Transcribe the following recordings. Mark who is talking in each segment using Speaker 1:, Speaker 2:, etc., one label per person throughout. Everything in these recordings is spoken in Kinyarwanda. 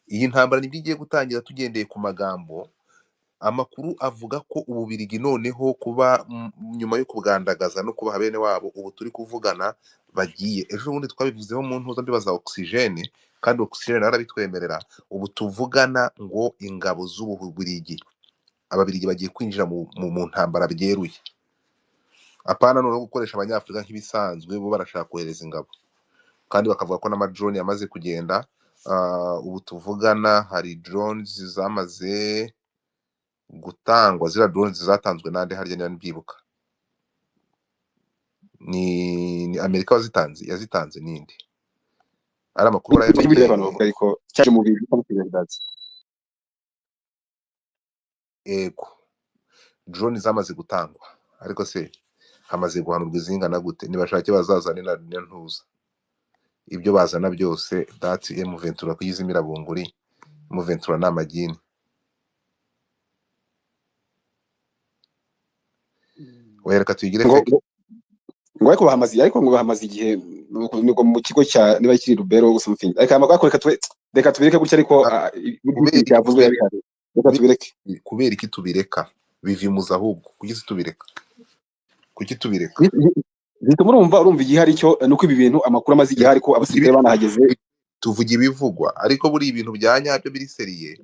Speaker 1: Iyi ntambara nibwo igiye gutangira tugendeye ku magambo. Amakuru avuga ko Ububirigi noneho kuba nyuma yo kubwandagaza no kubaha bene wabo, ubu turi kuvugana bagiye. Ejo bundi twabivuzeho mu ntuza mbibaza za oxygene, kandi oxygene nawe arabitwemerera. Ubu tuvugana ngo ingabo z'Ububirigi, Ababirigi bagiye kwinjira mu ntambara byeruye. Apana noneho gukoresha Abanyafurika nk'ibisanzwe, bo barashaka kohereza ingabo, kandi bakavuga ko n'amadrone yamaze kugenda. Ubu tuvugana hari drones zamaze gutangwa. Ziriya drones zatanzwe nande harya? Niba mbyibuka ni Amerika wazitanze, yazitanze ninde? Ari amakuru
Speaker 2: Ibyo abantu
Speaker 1: barayamenyereye.
Speaker 2: bavuga, ariko cyaje mu bintu bitandukanye.
Speaker 1: Ego, drone zamaze gutangwa, ariko se hamaze guhanurwa izingana gute? Nibashake bazazane na ntuza, ibyo bazana byose. Dati M23 kuyizimira bunguri, M23 ni amagini. Oya, reka tuyigire
Speaker 2: Ngo
Speaker 1: fake.
Speaker 2: Ngo ariko ngo bahamaze igihe ngo mu kigo cya niba kiri Rubero or something, ariko aya makuru reka tubireke gutya, ariko burya
Speaker 1: Kubera
Speaker 2: ikintu
Speaker 1: iki?
Speaker 2: cyavuzwe yabihari, reka tubireke.
Speaker 1: Kubera iki tubireka? Bivimuza ahubwo kuki se tubireka? Kuki tubireka?
Speaker 2: Bituma urumva igihari cyo nuko ibi bintu amakuru amaze igihe, ariko abasirikare banahageze.
Speaker 1: Tuvuga ibivugwa, ariko buriya ibintu bya nyabyo biri sérieux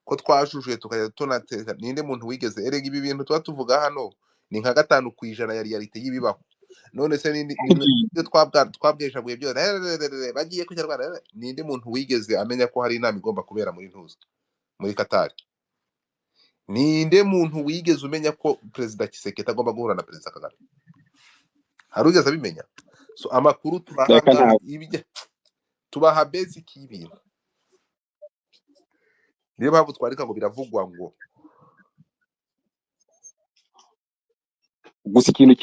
Speaker 1: ko twashujuye tukajya tunateka. Ninde muntu wigeze erega? Ibi bintu tuba tuvuga hano ni nka 5% ya réalité y'ibibaho. None se ibyo twabweshaguye byose bagiye kujya Rwanda, ninde muntu wigeze amenya ko hari inama igomba kubera muri ntuza, muri Katari? Ninde muntu wigeze umenya ko Perezida Tshisekedi agomba guhura na Perezida Kagame? Hari ugeze abimenya? So amakuru tubaha
Speaker 2: Reka,
Speaker 1: ngaha
Speaker 2: ntawe.
Speaker 1: Ibijya tubaha basic y'ibintu, niyo mpamvu twandika ngo biravugwa ngo.
Speaker 2: Gusa ikintu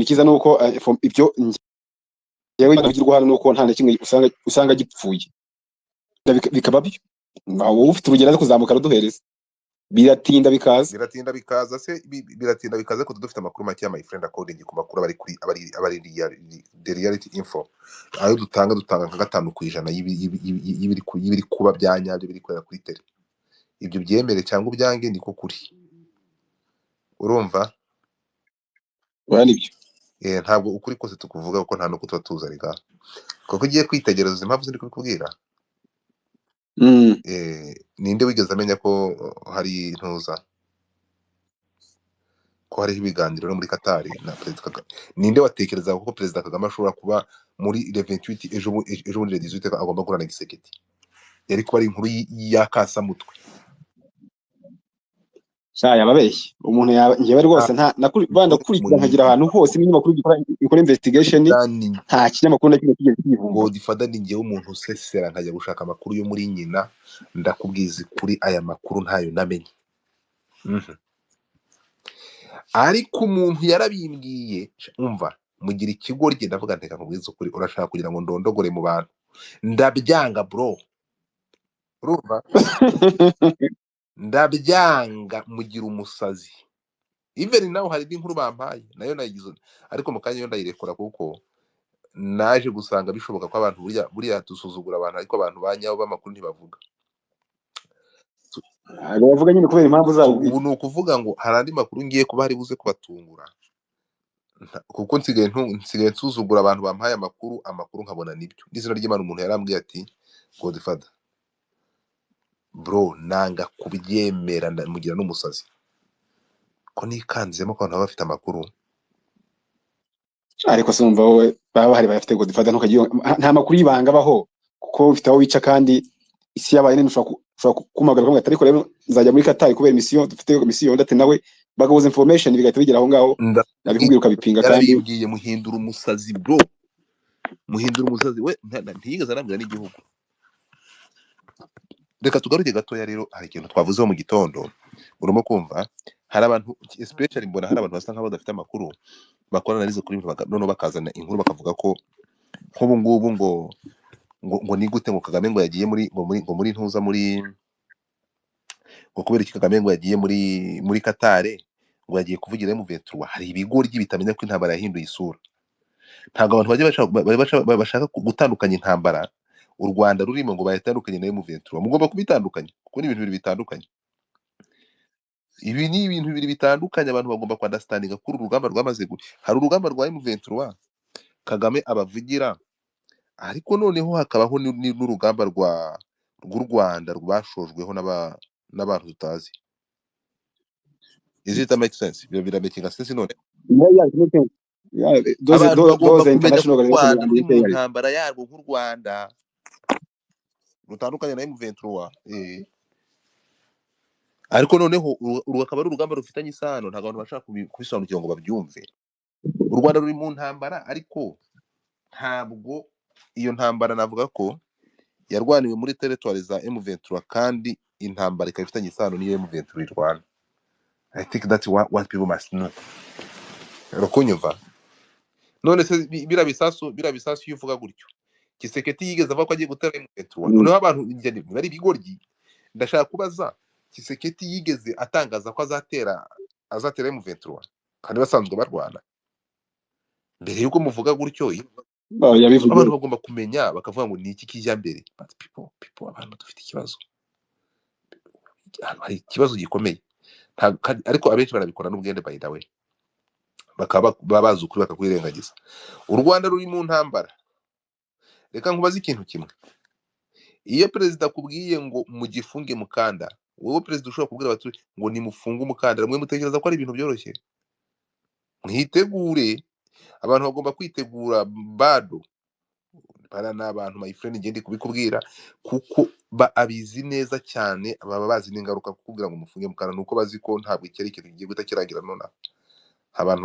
Speaker 2: cyiza ni uko ibyo njyewe navugirwa hano ni uko nta na kimwe usanga gipfuye. Bikaba byo wowe ufite urugero aza kuzamuka araduhereza, biratinda bikaza.
Speaker 1: Biratinda bikaza se, biratinda bikaza ko dufite amakuru make ya my friend, according ku makuru abari kuri abari the reality info. Ayo dutanga nka 5% y'ibiri kuba bya nyabyo biri kubera kuri tele. Ibyo byemere cyangwa ubyange, niko kuri, urumva?
Speaker 2: Oya, nibyo.
Speaker 1: Ntabwo ukuri kose tukuvuga, kuko nta nuko tuba tuza rega, kuko ugiye kwitegereza impamvu zindi kubikubwira. Ninde wigeze amenya ko hari ntuza, ko hariho ibiganiro no muri Katari na Perezida Kagame? Ninde watekerezaga ko Perezida Kagame ashobora kuba muri le 28, ejo bundi le 18, agomba guhura na Tshisekedi? Yari kuba ari inkuru y'akasamutwe.
Speaker 2: Sha, yababeshye umuntu yaba njyewe rwose nta banda kurikira nkagira ahantu hose n'ibinyamakuru bikora investigation, nta kinyamakuru na kimwe kigeze kibivuga.
Speaker 1: Godfather, ni njyewe umuntu usesera nkajya gushaka amakuru yo muri nyina. Ndakubwiza kuri aya makuru ntayo namenye. Ariko umuntu yarabimbwiye, umva mugira ikigoryi, ndavuga nteka nkubwize ukuri, urashaka kugira ngo ndondogore mu bantu, ndabyanga bro, urumva? Ndabyanga, mugira umusazi. Even nawe hari n'inkuru bampaye nayo nayigize, ariko mu kanya yo ndayirekura, kuko naje gusanga bishoboka ko abantu buriya dusuzugura abantu, ariko abantu ba nyabo b'amakuru ntibavuga.
Speaker 2: Ntabwo bavuga nyine kubera impamvu zabo.
Speaker 1: Ubu ni ukuvuga ngo hari andi makuru ngiye kuba hari buze kubatungura. Kuko nsigaye nsuzugura abantu bampaye amakuru nkabona nibyo. N'izina ry'Imana, umuntu yarambwiye ati: "Godfather bro, nanga kubyemera, ndamugira n'umusazi ko nikanzemo ko abantu baba bafite amakuru."
Speaker 2: Ariko se umva wowe, baba bahari bayafite, Godfather, ntukajye nta makuru y'ibanga abaho, kuko ufite aho wica kandi isi yabaye nini. Ushobora kumagara ukamubwira ati: "Ariko rero nzajya muri Qatar kubera mission dufite mission," ndetse nawe bagahuza information bigahita bigera aho ngaho, nabikubwira ukabipinga kandi.
Speaker 1: Yarabimbwiye, muhindura umusazi bro, muhindura umusazi we. Ntiyigeze anambwira n'igihugu. Reka tugaruke gatoya rero, hari ikintu twavuzeho mu gitondo, urimo kumva? Hari abantu, especially mbona hari abantu basa nkaho badafite amakuru, bakora analyse kuri ibintu, noneho bakazana inkuru bakavuga ko nk'ubu ngubu ngo ni gute ngo Kagame ngo yagiye muri ngo muri ngo muri ntuza muri ngo kubera iki Kagame ngo yagiye muri Qatar, ngo yagiye kuvugira M23. Hari ibigoryi bitamenya ko intambara yahinduye isura. Ntabwo abantu bajya bashaka, bashaka gutandukanya intambara. U Rwanda rurimo ngo bayitandukanye na M23. Mugomba kubitandukanya kuko ni ibintu bibiri bitandukanye. Ibi ni ibintu bibiri bitandukanye, abantu bagomba kwandastandinga kuri uru rugamba rwamaze hari urugamba rwa M23 Kagame abavugira, ariko noneho hakabaho n'urugamba rw'u Rwanda rwashojweho n'abantu tutazi. Is it make sense? Ibyo biramakinga sense none.
Speaker 2: Yeah, it makes sense. Yeah, those
Speaker 1: Abantu
Speaker 2: those
Speaker 1: bagomba
Speaker 2: those
Speaker 1: kumenya ko
Speaker 2: international
Speaker 1: u
Speaker 2: organizations
Speaker 1: Rwanda ruri mu
Speaker 2: and
Speaker 1: ntambara yarwo nk'u Rwanda rutandukanye na M23. Ariko noneho uru akaba ari urugamba rufitanye isano, ntabwo abantu bashaka kubisobanukirwa ngo babyumve. U Rwanda ruri mu ntambara, ariko ntabwo iyo ntambara navuga ko yarwaniwe muri teritwari za M23, kandi intambara ikaba ifitanye isano n'iyo M23 irwana. I think that's what people must know. Urakunyumva? None se biriya bisasu iyo uvuga gutyo, Kiseketi yigeze avuga ko agiye gutera M23? Noneho abantu njye bari ibigoryi, ndashaka kubaza, Kiseketi yigeze atangaza ko azatera M23 kandi basanzwe barwana? Mbere yuko muvuga gutyo,
Speaker 2: yabivuze.
Speaker 1: Abantu bagomba kumenya bakavuga ngo ni iki kijya mbere. But people, abantu dufite ikibazo. Hano hari ikibazo gikomeye. Ariko abenshi barabikora n'ubwende, by the way, bakaba baba bazi ukuri bakakwirengagiza. U Rwanda ruri mu ntambara. Reka nkubaze ikintu kimwe: iyo perezida akubwiye ngo mugifunge mukanda, wowe perezida ushobora kubwira abaturage ngo nimufunge umukandara, mwe mutekereza ko ari ibintu byoroshye? Mwitegure, abantu bagomba kwitegura. Bado bara ni abantu, my friend, ngende kubikubwira kuko abizi neza cyane, baba bazi n'ingaruka. Kukubwira ngo mufunge mukandara nuko bazi ko ntabwo icyerekezo kigiye guhita kirangira nonaha. Abantu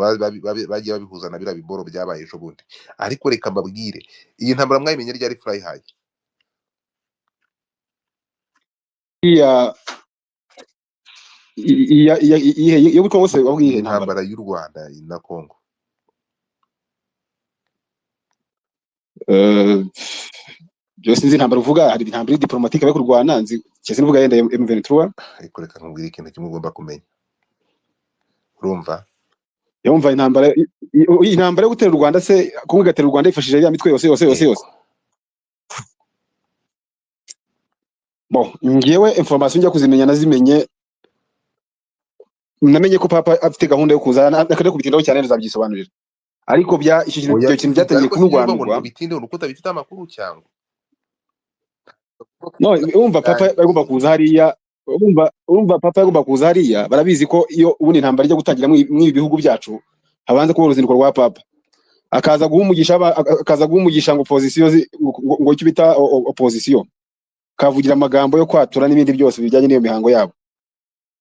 Speaker 1: bagiye babihuza na biriya biboro byabaye ejo bundi. Ariko reka mbabwire, iyi ntambara mwayimenye ryari, Fly High?
Speaker 2: Iya iya yo Kongo se wavuga
Speaker 1: Iyi
Speaker 2: iyihe ntambara?
Speaker 1: Ntambara y'u Rwanda na Congo.
Speaker 2: Byose nzi intambara uvuga, hari intambara iri diplomatique bari kurwana, nzi cyese nuvuga yenda M23.
Speaker 1: Ariko reka nkubwire ikintu kimwe ugomba kumenya, urumva?
Speaker 2: Yumva intambara intambara yo gutera u Rwanda se, Kongo igatera u Rwanda yifashishije iriya mitwe yose yose yose yose?
Speaker 1: Yego.
Speaker 2: Bon, ngewe information njya kuzimenya nazimenye, namenye ko papa afite gahunda yo kuza, akajya kubitindaho cyane nzabyisobanurira, ariko bya icyo kintu,
Speaker 1: Oya,
Speaker 2: icyo kintu byatangiye
Speaker 1: ariko sinumva ngo
Speaker 2: kunurwanurwa.
Speaker 1: Ubitindeho nuko utabifite amakuru cyangwa?
Speaker 2: No, urumva papa yagomba kuza hariya, urumva papa yagomba kuza hariya, barabizi ko iyo ubundi intambara ijya gutangira mw'ibi bihugu byacu habanza kuba uruzinduko rwa papa, akaza guha umugisha akaza guha umugisha ngo opposition ngo icyo bita opposition, kavugira amagambo yo kwatura n'ibindi byose bijyanye n'iyo mihango yabo.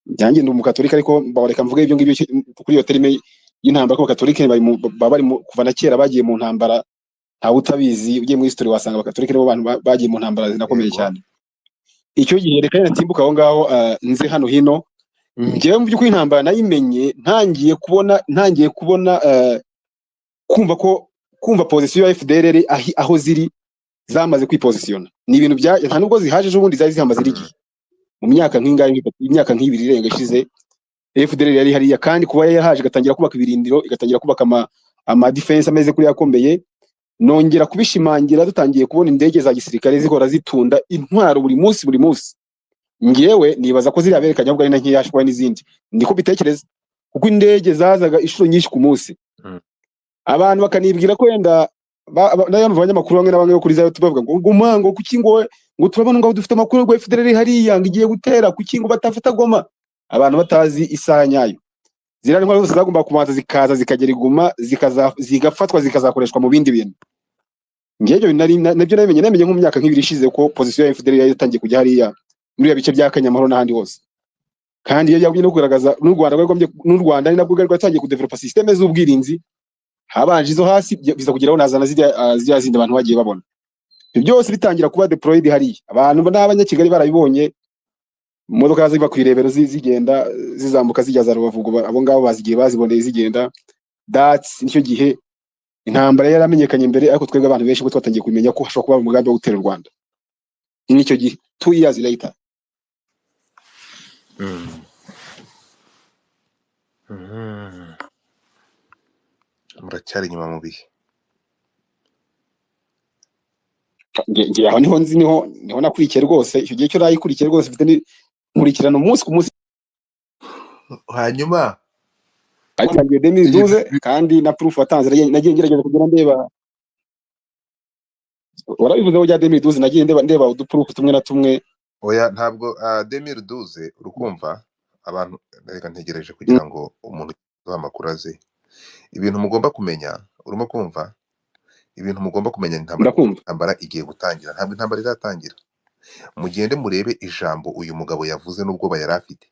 Speaker 2: Byanjye ndi umukatolika, ariko mbabareka mvuge ibyo ngibyo kuri iyo terime y'intambara, ko abakatolika baba bari kuva na kera bagiye mu ntambara, ntawe utabizi, ugiye muri history wasanga abakatolika nibo bantu bagiye mu ntambara zinakomeye cyane. Icyo gihe reka natimbuka aho ngaho, nze hano hino. Njyewe mu by'ukuri intambara nayimenye ntangiye kubona kumva ko kumva position ya FDLR aho ziri zamaze kwipositiona, ni ibintu bya nta nubwo zihaje ejo bundi, zari zihamaze igihe, mu myaka nk'ingahe, imyaka nk'ibiri irenga ishize FDLR yari hariya. Kandi kuba yarahaje igatangira kubaka ibirindiro, igatangira kubaka ama defense ameze kuri yakomeye, nongera kubishimangira dutangiye kubona indege za gisirikare zihora zitunda intwaro buri munsi buri munsi. Ngewe nibaza ko ziriya berekanye ahubwo ari na nkeya shwa n'izindi, niko bitekereza, kuko indege zazaga inshuro nyinshi ku munsi. Abantu bakanibwira ko wenda nayo abanyamakuru bamwe na bamwe bo kuri za YouTube bavuga ngo guma, ngo kuki, ngo turabona ngo dufite amakuru ngo FDLR hariya ngo igiye gutera, kuki ngo batafata Goma, abantu batazi isaha nyayo. Ziriya ntwaro zose zagomba kubanza zikaza zikagera i Goma, zikaza zigafatwa, zikazakoreshwa mu bindi bintu. Ngewe nari nabyo namenye nko mu myaka nk'ibiri ishize ko position ya FDLR yari yatangiye kujya hariya muri bice bya Kanyamahoro n'ahandi hose. Kandi iyo yagumye no kugaragaza n'u Rwanda rwagombye, n'u Rwanda ni nabwo rwari rwatangiye kudevelopa systeme z'ubwirinzi, habanje izo hasi, biza kugeraho nazana ziriya zindi abantu bagiye babona. Ibyo byose bitangira kuba deployed hariya, abantu n'abanyakigali barabibonye, imodoka ziva ku irebero zigenda zizamuka zijya za Rubavu, ubwo abo ngabo bazigiye baziboneye zigenda. That's nicyo gihe intambara yaramenyekanye mbere, ariko twebwe abantu benshi bo twatangiye kumenya ko hashobora kuba umugambi wo gutera u Rwanda nicyo gihe, 2 years later.
Speaker 1: Muracyari inyuma mu bihe.
Speaker 2: Nge aho niho nzi, niho nakurikiye rwose icyo gihe cyo nayikurikiye rwose, mfite nkurikirana umunsi ku munsi.
Speaker 1: Hanyuma
Speaker 2: ariko nagiye 2012 kandi na proof watanze nagiye ngerageza kugira ndeba, warabivuzeho bya 2012, nagiye ndeba uduproof tumwe na tumwe.
Speaker 1: Oya, ntabwo 2012, urukumva abantu, reka ntegereje kugira ngo umuntu uduha amakuru aze. Ibintu mugomba kumenya, urimo kumva, ibintu mugomba kumenya, intambara
Speaker 2: Ndakumva.
Speaker 1: intambara igiye gutangira, ntabwo intambara iratangira. Mugende murebe ijambo uyu mugabo yavuze n'ubwoba yari afite,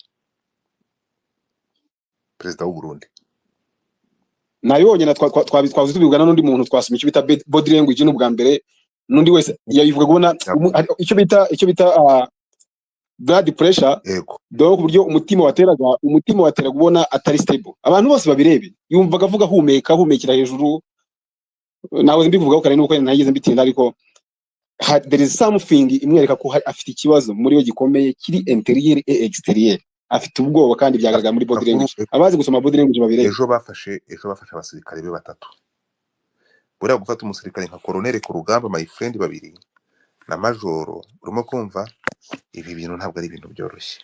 Speaker 1: perezida w'u Burundi.
Speaker 2: Nabibonye na twavuze tubibwana n'undi muntu, twasomye icyo bita body language n'ubwa mbere n'undi wese yabivuga kubona icyo bita blood pressure.
Speaker 1: Yego.
Speaker 2: Dore ku buryo umutima wateraga ubona atari stable, abantu bose babirebe, yumvaga avuga ahumeka, ahumekera hejuru. Nawe mbivugaho kare nuko nageze mbitinda, ariko there is something imwereka ko afite ikibazo muri we gikomeye kiri intérieur et extérieur, afite ubwoba kandi byagaragara muri body
Speaker 1: Amakuru
Speaker 2: language. Abazi gusoma body language babirebe.
Speaker 1: Ejo bafashe abasirikare be batatu. Buriya gufata umusirikare nka koroneri ku rugamba, my friend, babiri na majoro, urimo kumva, ibi bintu ntabwo ari ibintu byoroshye.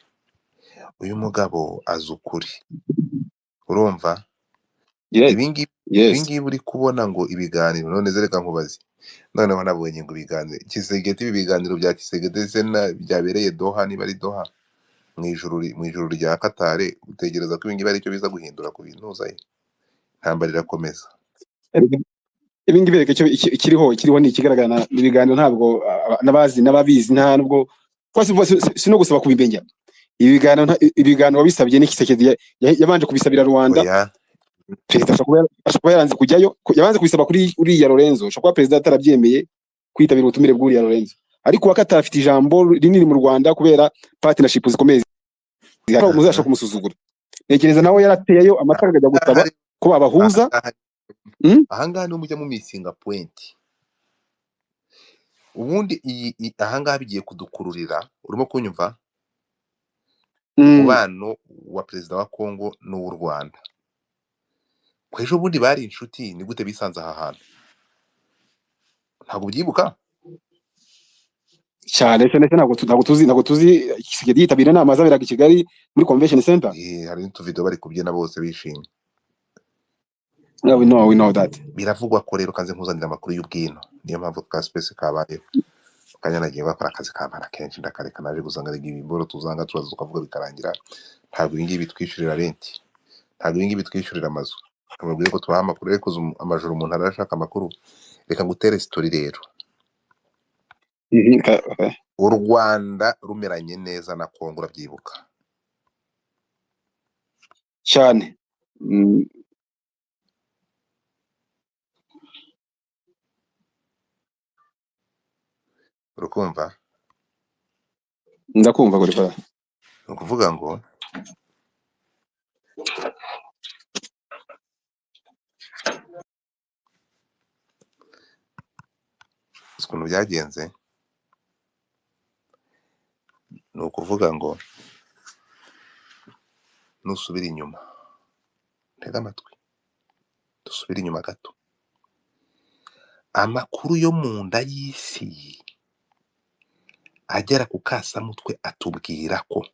Speaker 1: Uyu mugabo azi ukuri, urumva? Ibingibi ibingibi uri kubona ngo ibiganiro, none se reka nkubaze, noneho nabonye ngo ibiganiro Tshisekedi, ibi biganiro bya Tshisekedi se byabereye Doha, niba ari Doha, mu ijuru rya Qatar, utegereza ko ibingibi ari cyo biza guhindura ku bintu uzaye? Intambara irakomeza.
Speaker 2: Ibi ngibi reka icyo ikiriho ni ikigaragara ibiganiro ntabwo n'abazi n'ababizi, nta nubwo si no gusaba kubimenya. Ibiganiro ibiganiro wabisabye ni Tshisekedi yabanje kubisabira Rwanda.
Speaker 1: Oya.
Speaker 2: Perezida ashobora kuba yaranze kujyayo, yabanze kubisaba kuri uriya Lorenzo, ashobora kuba perezida atarabyemeye kwitabira ubutumire bw'uriya Lorenzo, ariko uwa Qatar afite ijambo rinini mu Rwanda kubera partnership zikomeye zihari, muzashaka kumusuzugura. Ntekereza nawe yarateyeyo amatara akajya gusaba ko babahuza.
Speaker 1: Ahangaha niho mujya mu missinga point. Ubundi ahangaha bigiye kudukururira, urimo kunyumva? Umubano wa perezida wa Kongo n'uw'u Rwanda, ko ejo bundi bari inshuti, ni gute bisanze aha hantu? Ntabwo ubyibuka?
Speaker 2: Cyane cyane, ntabwo tuzi Tshisekedi yitabira inama zaberaga i Kigali muri Convention Center.
Speaker 1: Hari n'utuvidewo bari kubyina bose bishimye.
Speaker 2: Yeah, we know that.
Speaker 1: Biravugwa ko rero, kanze nkuzanira amakuru y'ubwino, niyo mpamvu ka space kabayeho. Kanya nagiye bakora akazi kampara kenshi ndakareka, naje gusanga ari ibiboro tuzanga turaza tukavuga bikarangira. Ntabwo ibi ngibi bitwishyurira rent, ntabwo ibi ngibi bitwishyurira amazu. Ababwire ko tubaha amakuru, ariko uzi amajoro umuntu arashaka amakuru. Reka ngutere story rero.
Speaker 2: Okay.
Speaker 1: U Rwanda rumeranye neza na Kongo, urabyibuka?
Speaker 2: Cyane.
Speaker 1: Urukumva?
Speaker 2: Ndakumva, Godfather.
Speaker 1: Ni ukuvuga ngo uzi ukuntu byagenze, ni ukuvuga ngo nusubira inyuma, ntega amatwi, dusubire inyuma gato, amakuru yo mu nda y'isi agera ku kasamutwe atubwira ko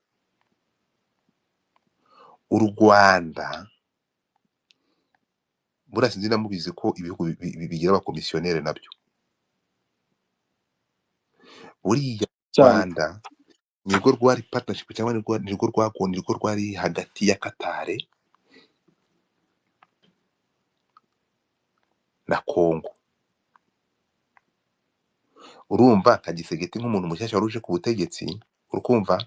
Speaker 1: u Rwanda, buriya sinzi na mubizi ko ibihugu bigira abakomisiyoneri nabyo, buriya
Speaker 2: Cyane.
Speaker 1: Rwanda nirwo rwari partnership cyangwa nirwo rwari hagati ya Qatar na Congo. Urumva Kagisegeti nk'umuntu mushyashya wari uje ku butegetsi, urukumva,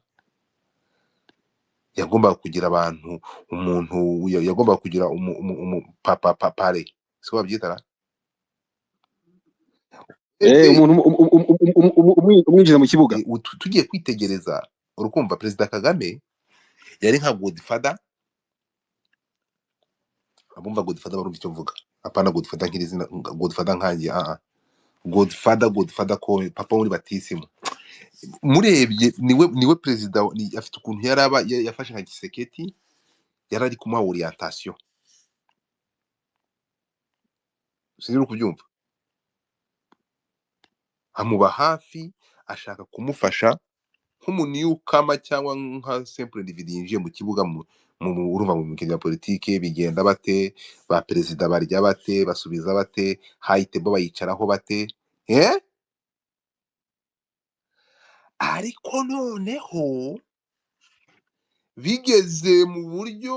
Speaker 1: yagombaga kugira abantu, umuntu yagombaga kugira umu pare, siko babyita ra?
Speaker 2: Umuntu umwinjiza mu kibuga.
Speaker 1: Tugiye kwitegereza, urukumva, Perezida Kagame yari nka godfather. Abumva godfather barumva icyo mvuga, apana godfather nk'iri zina godfather nkanjye, godfather, godfather ko papa muri batisimu. Murebye niwe perezida, afite ukuntu yaraba yafashe nka Tshisekedi, yari ari kumuha orientation, sinzi uri kubyumva. Amuba hafi, ashaka kumufasha nk'umunewcomer cyangwa nka simple individu yinjiye mu kibuga urumva mu mikino ya politike bigenda bate, ba perezida barya bate, basubiza bate, high table bayicaraho bate, eh? Ariko noneho bigeze mu buryo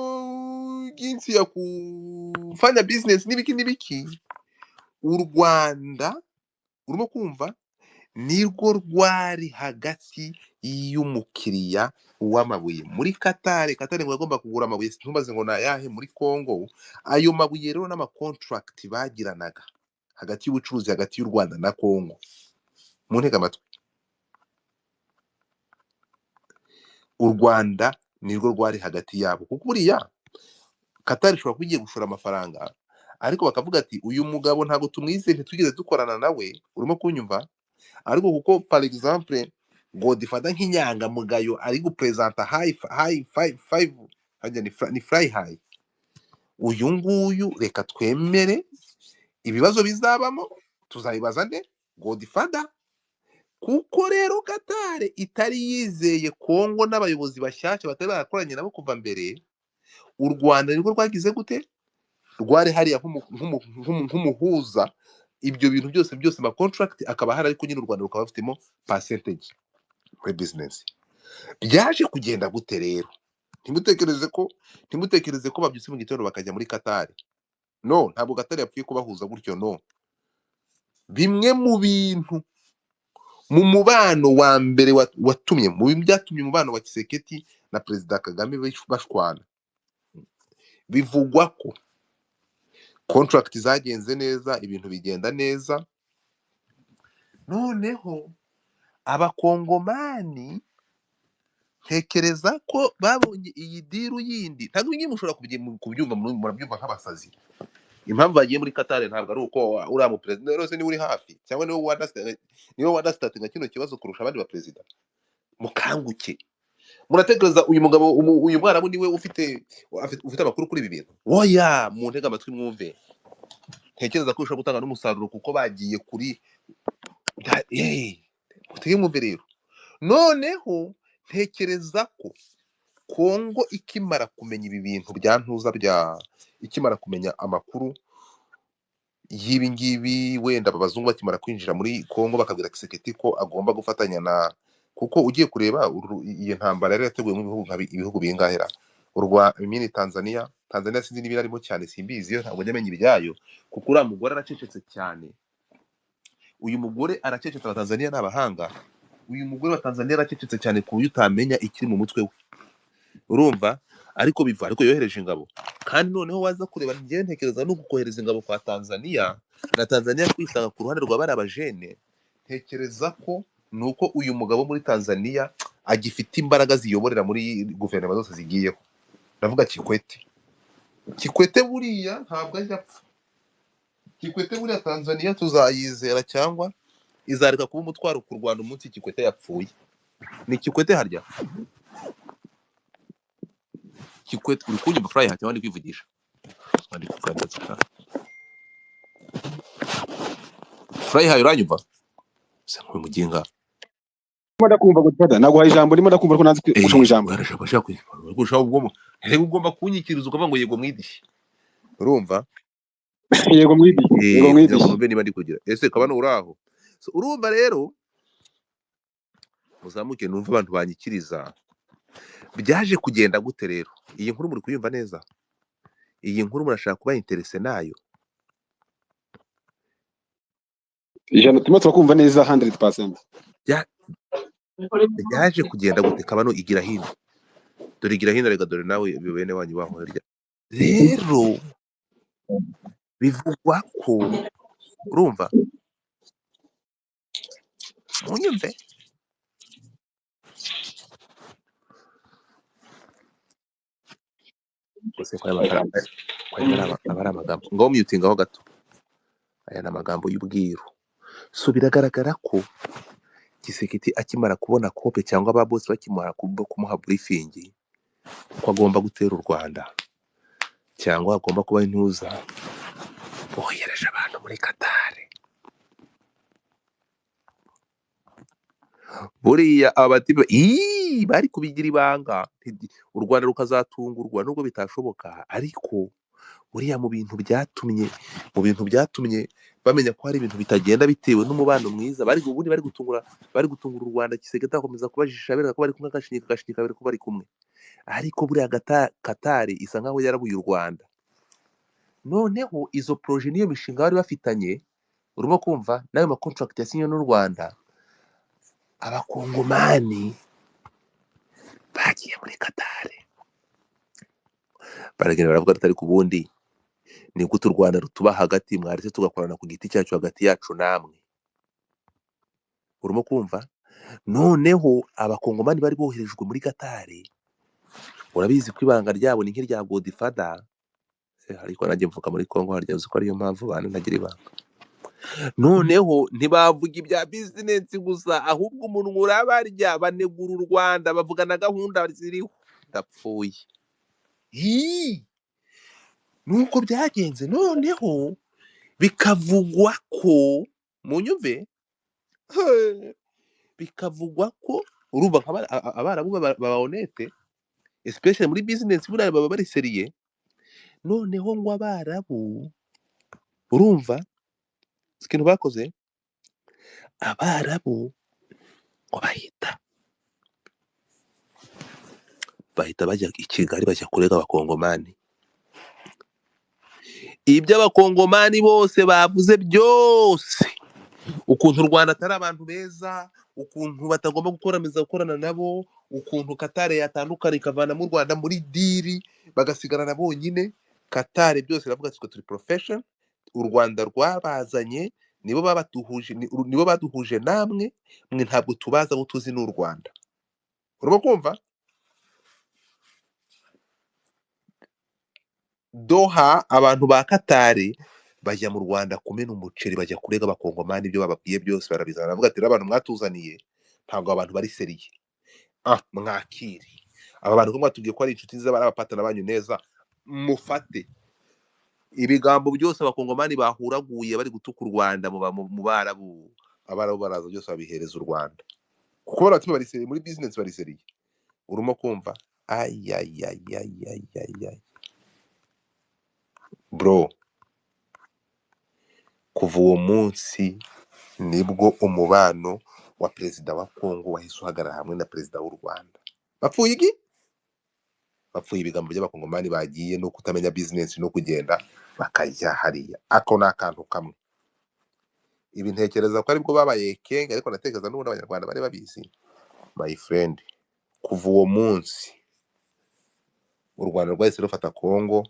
Speaker 1: bw'insi ya kufanya business n'ibiki n'ibiki, u Rwanda urimo kumva nirwo rwari hagati y'umukiriya w'amabuye muri Qatar. Qatar ngo yagomba kugura amabuye, ntumbaze ngo ni ayahe, muri Congo. Ayo mabuye rero n'amacontract bagiranaga hagati y'ubucuruzi hagati y'u Rwanda na Congo, mu ntege amatwi, u Rwanda nirwo rwari hagati yabo, kuko buriya Qatar ishobora kuba igiye gushora amafaranga, ariko bakavuga ati uyu mugabo ntabwo tumwizeye, ntitwigeze dukorana nawe, urimo kunyumva? Ariko kuko par exemple Godfather nk'inyangamugayo ari gupresenta high high five five hajya ni fly high, uyu nguyu reka twemere ibibazo bizabamo tuzabibaza nde? Godfather. Kuko rero Qatar itari yizeye Kongo n'abayobozi bashyashya batari barakoranye nabo kuva mbere, u Rwanda nirwo rwagize gute? Rwari hariya nk'umuhuza, ibyo bintu byose byose ma contract akaba ahari, ariko nyine u Rwanda rukaba rufitemo percentage muri business. Byaje kugenda gute rero? Ntimutekereze ko babyutse mu gitondo bakajya muri Qatar. No, ntabwo Qatar yapfuye kubahuza gutyo, no. Bimwe mu bintu mu mubano wa mbere watumye mu bintu byatumye umubano wa Tshisekedi na Perezida Kagame bashwana, bivugwa ko contract zagenze neza, ibintu bigenda neza. Noneho abakongomani ntekereza ko babonye iyi deal yindi, ntabwo ngiye mushobora kubyumva, murabyumva nk'abasazi. Impamvu bagiye muri Qatar ntabwo ari uko uriya mu perezida rwose niwe uri hafi cyangwa niwe wandasitatinga kino kibazo kurusha abandi ba perezida. Mukanguke, muratekereza uyu mugabo uyu mwarabu niwe ufite amakuru kuri ibi bintu? Oya, mu ntege amatwi mwumve. Ntekereza ko bishobora gutanga n'umusaruro kuko bagiye kuri mutege mwumve rero. Noneho ntekereza ko Kongo ikimara kumenya ibi bintu bya ntuza bya ikimara kumenya amakuru y'ibi ngibi, wenda aba bazungu bakimara kwinjira muri Kongo bakabwira Tshisekedi ko agomba gufatanya na, kuko ugiye kureba iyo ntambara yari yateguwe mu bihugu nka ibihugu bingahera urwa mini Tanzania. Tanzania sinzi niba irimo cyane, simbizi, yo ntabwo njya menya ibyayo, kuko uriya mugore aracecetse cyane. Uyu mugore aracecetse, aba Tanzania ni abahanga. Uyu mugore wa Tanzania aracecetse cyane ku buryo utamenya ikiri mu mutwe we, urumva? Ariko biva, ariko yohereje ingabo, kandi noneho waza kureba, njyewe ntekereza no kohereza ingabo kwa Tanzania na Tanzania kwisanga ku ruhande rwa bariya bajene, ntekereza ko nuko uyu mugabo muri Tanzania agifite imbaraga ziyoborera muri guverinoma zose zigiyeho. Ndavuga Kikwete. Kikwete buriya ntabwo ajya apfa. Kikwete buriya Tanzania tuzayizera cyangwa izareka kuba umutwaro ku Rwanda umunsi Kikwete yapfuye. Ni Kikwete harya? Kikwete uri kunyumva fly cyangwa ndi kwivugisha? Ndi kuganza. Fly high uranyumva? Se nk'uyu muginga.
Speaker 2: Ndimo ndakumva Godfather, naguhaye ijambo, ndimo ndakumva ko nanze guca mu ijambo.
Speaker 1: Ugomba kunyikiriza ukavuga ngo yego mwidishye. Urumva?
Speaker 2: Yego mwidishye, yego
Speaker 1: Kugira ngo
Speaker 2: mwidishye.
Speaker 1: numve niba ndi kugira. Ese kabano uraho? So, urumva rero muzamuke numve abantu banyikiriza. Byaje kugenda gute rero? Iyi nkuru muri kuyumva neza? Iyi nkuru murashaka kuba interese nayo?
Speaker 2: Ijana turimo turakumva neza 100%.
Speaker 1: Byaje kugenda gute? Kabano igira hino. Dore igira hino rega, dore nawe bene wanyu baho hirya. Rero bivugwa ko urumva munyumve gusa ko aba ari amagambo ngaho mutingaho gato, aya ni amagambo y'ubwiru. So biragaragara ko Tshisekedi akimara kubona kope cyangwa aba boss bakimara kumuha briefing ko agomba gutera u Rwanda cyangwa agomba kuba intuza, bohereje abantu muri Qatar. Buriya abatipe ii bari kubigira ibanga, u Rwanda rukazatungurwa nubwo bitashoboka, ariko buriya mu bintu byatumye bamenya ko hari ibintu bitagenda bitewe n'umubano mwiza bari ubundi bari gutungura u Rwanda. Tshisekedi akomeza kubajijisha bereka ko bari kumwe, agashinyika agashinyika bereka ko bari kumwe, ariko buriya Katari isa nkaho yarabuye u Rwanda. Noneho izo projet n'iyo mishinga bari bafitanye, urimo kumva n'ayo ma contract yasinye n'u Rwanda, abakongomani bagiye muri Katari baragenda baravuga ati: "Ariko ubundi ni gute u Rwanda rutuba hagati? Mwaretse tugakorana ku giti cyacu, hagati yacu namwe." Urimo kumva? Noneho abakongomani bari boherejwe muri Katari, urabizi ko ibanga ryabo ni nk'irya Godfather. Ariko nanjye mvuka muri Congo, harya uzi ko ariyo mpamvu bantu ntagira ibanga? Noneho ntibavuga ibya business gusa, ahubwo umunwa urabarya, banegura u Rwanda, bavuga na gahunda ziriho. Ndapfuye. Hii! Nuko byagenze. Noneho bikavugwa ko, munyumve, bikavugwa ko urumva abarabu baba honnête, especially muri business, buriya baba bari sérieux. Noneho ngo abarabu, urumva ikintu bakoze, abarabu ngo bahita bajya i Kigali, bajya kurega abakongomani. Ibyo abakongomani bose bavuze byose, ukuntu u Rwanda atari abantu beza, ukuntu batagomba gukomeza gukorana nabo, ukuntu Katare yatandukana ikavanamo u Rwanda muri deal bagasigarana bonyine, Katare byose iravuga ati: "Twe turi profession, u Rwanda rwabazanye, nibo babatuhuje, nibo baduhuje namwe, mwe ntabwo tubazi, abo tuzi ni u Rwanda." Urimo kumva? Doha, abantu ba Katari bajya mu Rwanda kumena umuceri, bajya kurega abakongomani, ibyo bababwiye byose barabizana, baravuga ati: "Rero abantu mwatuzaniye ntabwo abantu bari sérieux. Mwakire aba bantu ko mwatubwiye ko ari inshuti nziza, bari abapatana banyu neza, mufate." Ibigambo byose abakongomani bahuraguye bari gutuka u Rwanda mu Barabu, abarabu baraza byose babihereza u Rwanda, kuko baratima bari sérieux muri business, bari sérieux. Urimo kumva? Ayayayayayayay, bro, kuva uwo munsi nibwo umubano wa perezida wa Kongo wahise uhagarara hamwe na perezida w'u Rwanda. Bapfuye iki? Bapfuye ibigambo by'abakongomani bagiye no kutamenya business no kugenda bakajya hariya. Ako ni akantu kamwe. Ibi ntekereza ko aribwo babaye kenge, ariko ndatekereza n'ubundi abanyarwanda bari babizi, my friend. Kuva uwo munsi u Rwanda rwahise rufata Kongo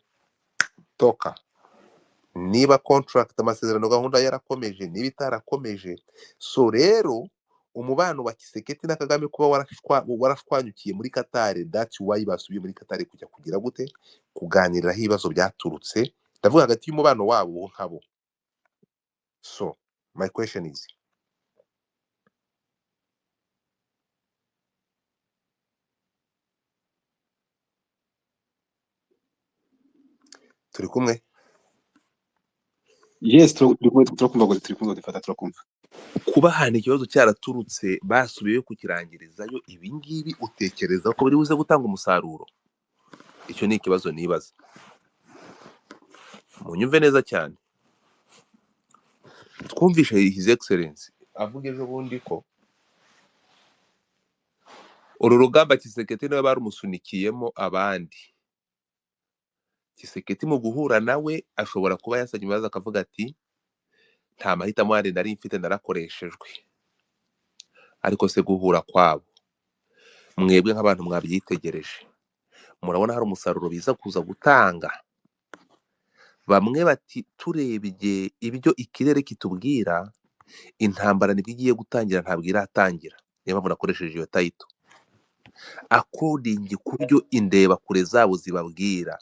Speaker 1: toka. Niba contract, amasezerano, gahunda yarakomeje, niba itarakomeje. So rero umubano wa Tshisekedi na Kagame kuba warashwanyukiye muri Qatar, that's why basubiye muri Qatar kujya kugira gute? Kuganiriraho ibibazo byaturutse, ndavuga hagati y'umubano wabo bo nkabo. So my question is, turi kumwe?
Speaker 2: Yes, turi kumwe, turakumva ngo turi kumwe, dufata, turakumva.
Speaker 1: Kuba ahantu ikibazo cyaraturutse basubiyeyo kukirangirizayo, ibi ngibi utekereza ko biri buze gutanga umusaruro? Icyo ni ikibazo nibaza. Munyumve neza cyane. Twumvishe His Excellence avuga ejo bundi ko uru rugamba Tshisekedi niwe barumusunikiyemo abandi. Tshisekedi mu guhura nawe ashobora kuba yasabye imbabazi, akavuga ati: "Nta mahitamo yandi nari mfite, narakoreshejwe." Ariko se guhura kwabo, mwebwe nk'abantu mwabyitegereje, murabona hari umusaruro biza kuza gutanga? Bamwe bati: "Turebye ibyo ikirere kitubwira, intambara nibwo igiye gutangira, ntabwo iratangira." Niyo mpamvu nakoresheje iyo title. According ku byo indebakure zabo zibabwira,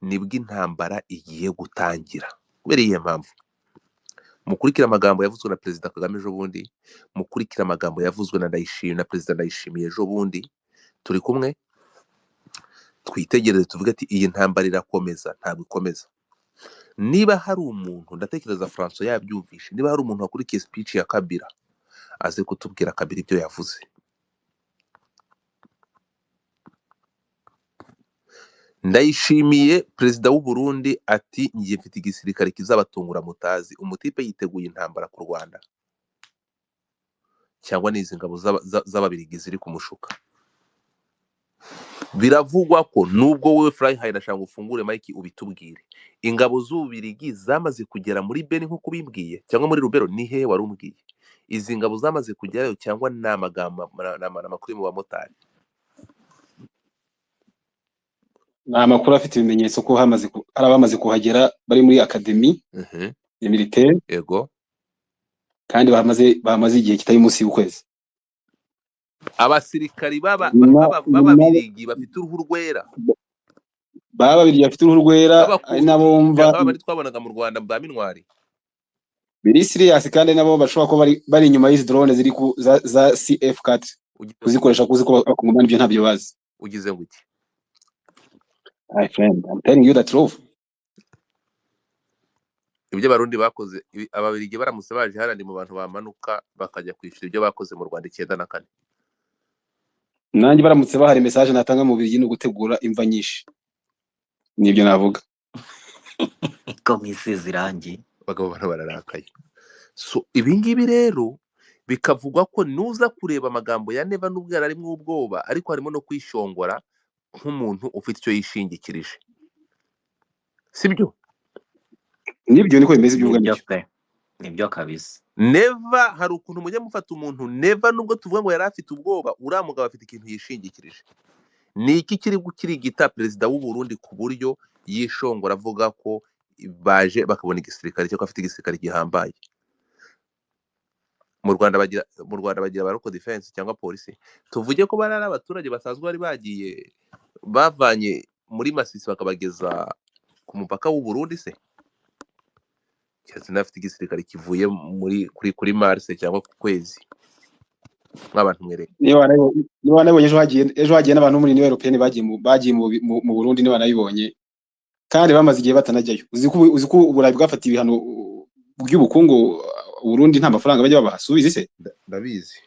Speaker 1: nibwo intambara igiye gutangira. Kubera iyihe mpamvu? Mukurikire amagambo yavuzwe na Perezida Kagame ejo bundi, mukurikire amagambo yavuzwe na Ndayishimiye, na Perezida Ndayishimiye ejo bundi. Turi kumwe? Twitegereze, tuvuge ati: "Iyi ntambara irakomeza, ntabwo ikomeza." Niba hari umuntu, ndatekereza Francois yabyumvishe, niba hari umuntu wakurikiye speech ya Kabila Aze kutubwira kabiri ibyo yavuze. Ndayishimiye perezida w'u Burundi ati ngiye mfite igisirikare kizabatungura mutazi. Umutipe yiteguye intambara ku Rwanda cyangwa n'izi ngabo z'ababirigi ziri kumushuka. Biravugwa ko nubwo wowe Fly High ndashaka ngo ufungure mike ubitubwire. Ingabo z'Ububirigi zamaze kugera muri Beni nk'uko ubimbwiye cyangwa muri Rubero ni hehe wari umbwiye? Izi ngabo zamaze kugerayo cyangwa ni amagambo ni amakuru mu bamotari?
Speaker 2: Ni amakuru afite ibimenyetso ko hari abamaze kuhagera bari muri academy ya militaire.
Speaker 1: Yego.
Speaker 2: Kandi bamaze igihe kitari munsi y'ukwezi.
Speaker 1: Abasirikari
Speaker 2: Nyuma
Speaker 1: b'Ababirigi bafite uruhu rwera.
Speaker 2: B'Ababirigi bafite uruhu rwera, ari nabo bumva
Speaker 1: b'abandi twabonaga mu Rwanda ba Mintwari.
Speaker 2: Biri serious kandi nabo bashobora kuba bari inyuma y'izi drone ziri ku za CF4 kuzikoresha kuzi ko abakongomani ibyo ntabyo bazi.
Speaker 1: Ugize ngo iki?
Speaker 2: My friend, I'm telling you the truth.
Speaker 1: Ibyo Abarundi bakoze, Ababirigi baramutse baje hariya ni mu bantu bamanuka bakajya kwishyura ibyo bakoze mu Rwanda 94.
Speaker 2: Nanjye baramutse bahari message natanga mu Bubiligi ni ugutegura imva nyinshi. Nibyo navuga.
Speaker 3: Ko mwisize irangi.
Speaker 1: Abagabo bano bararakaye. So ibi ngibi rero bikavugwa ko nuza kureba amagambo ya Neva nubwo yari arimo ubwoba ariko harimo no kwishongora nk'umuntu ufite icyo yishingikirije. Sibyo?
Speaker 2: Nibyo niko bimeze iby'ubwo
Speaker 3: Nibyo
Speaker 2: nibyo.
Speaker 3: pe. Nibyo kabisa.
Speaker 1: Neva hari ukuntu mujya mufata umuntu Neva nubwo tuvuga ngo yari afite ubwoba uriya mugabo afite ikintu yishingikirije. Ni iki kiri gukirigita perezida w'u Burundi ku buryo yishongora avuga ko baje bakabona igisirikare cyo afite igisirikare gihambaye? Mu Rwanda bagira ba local defense cyangwa polisi. Tuvuge ko bari ari abaturage basanzwe bari bagiye bavanye muri Masisi bakabageza ku mupaka w'u Burundi se? Keretse n'abafite igisirikare kivuye muri kuri Mars cyangwa ku kwezi. Nk'abantu mwereka.
Speaker 2: Niba wanabibonye ejo hagiye n'abantu muri Union Européenne bagiye mu Burundi niba wanabibonye. Kandi bamaze igihe batanajyayo. Uzi ko Uburayi bwafatiye ibihano by'ubukungu Burundi nta mafaranga bajya babaha, subizi se?
Speaker 1: Ndabizi.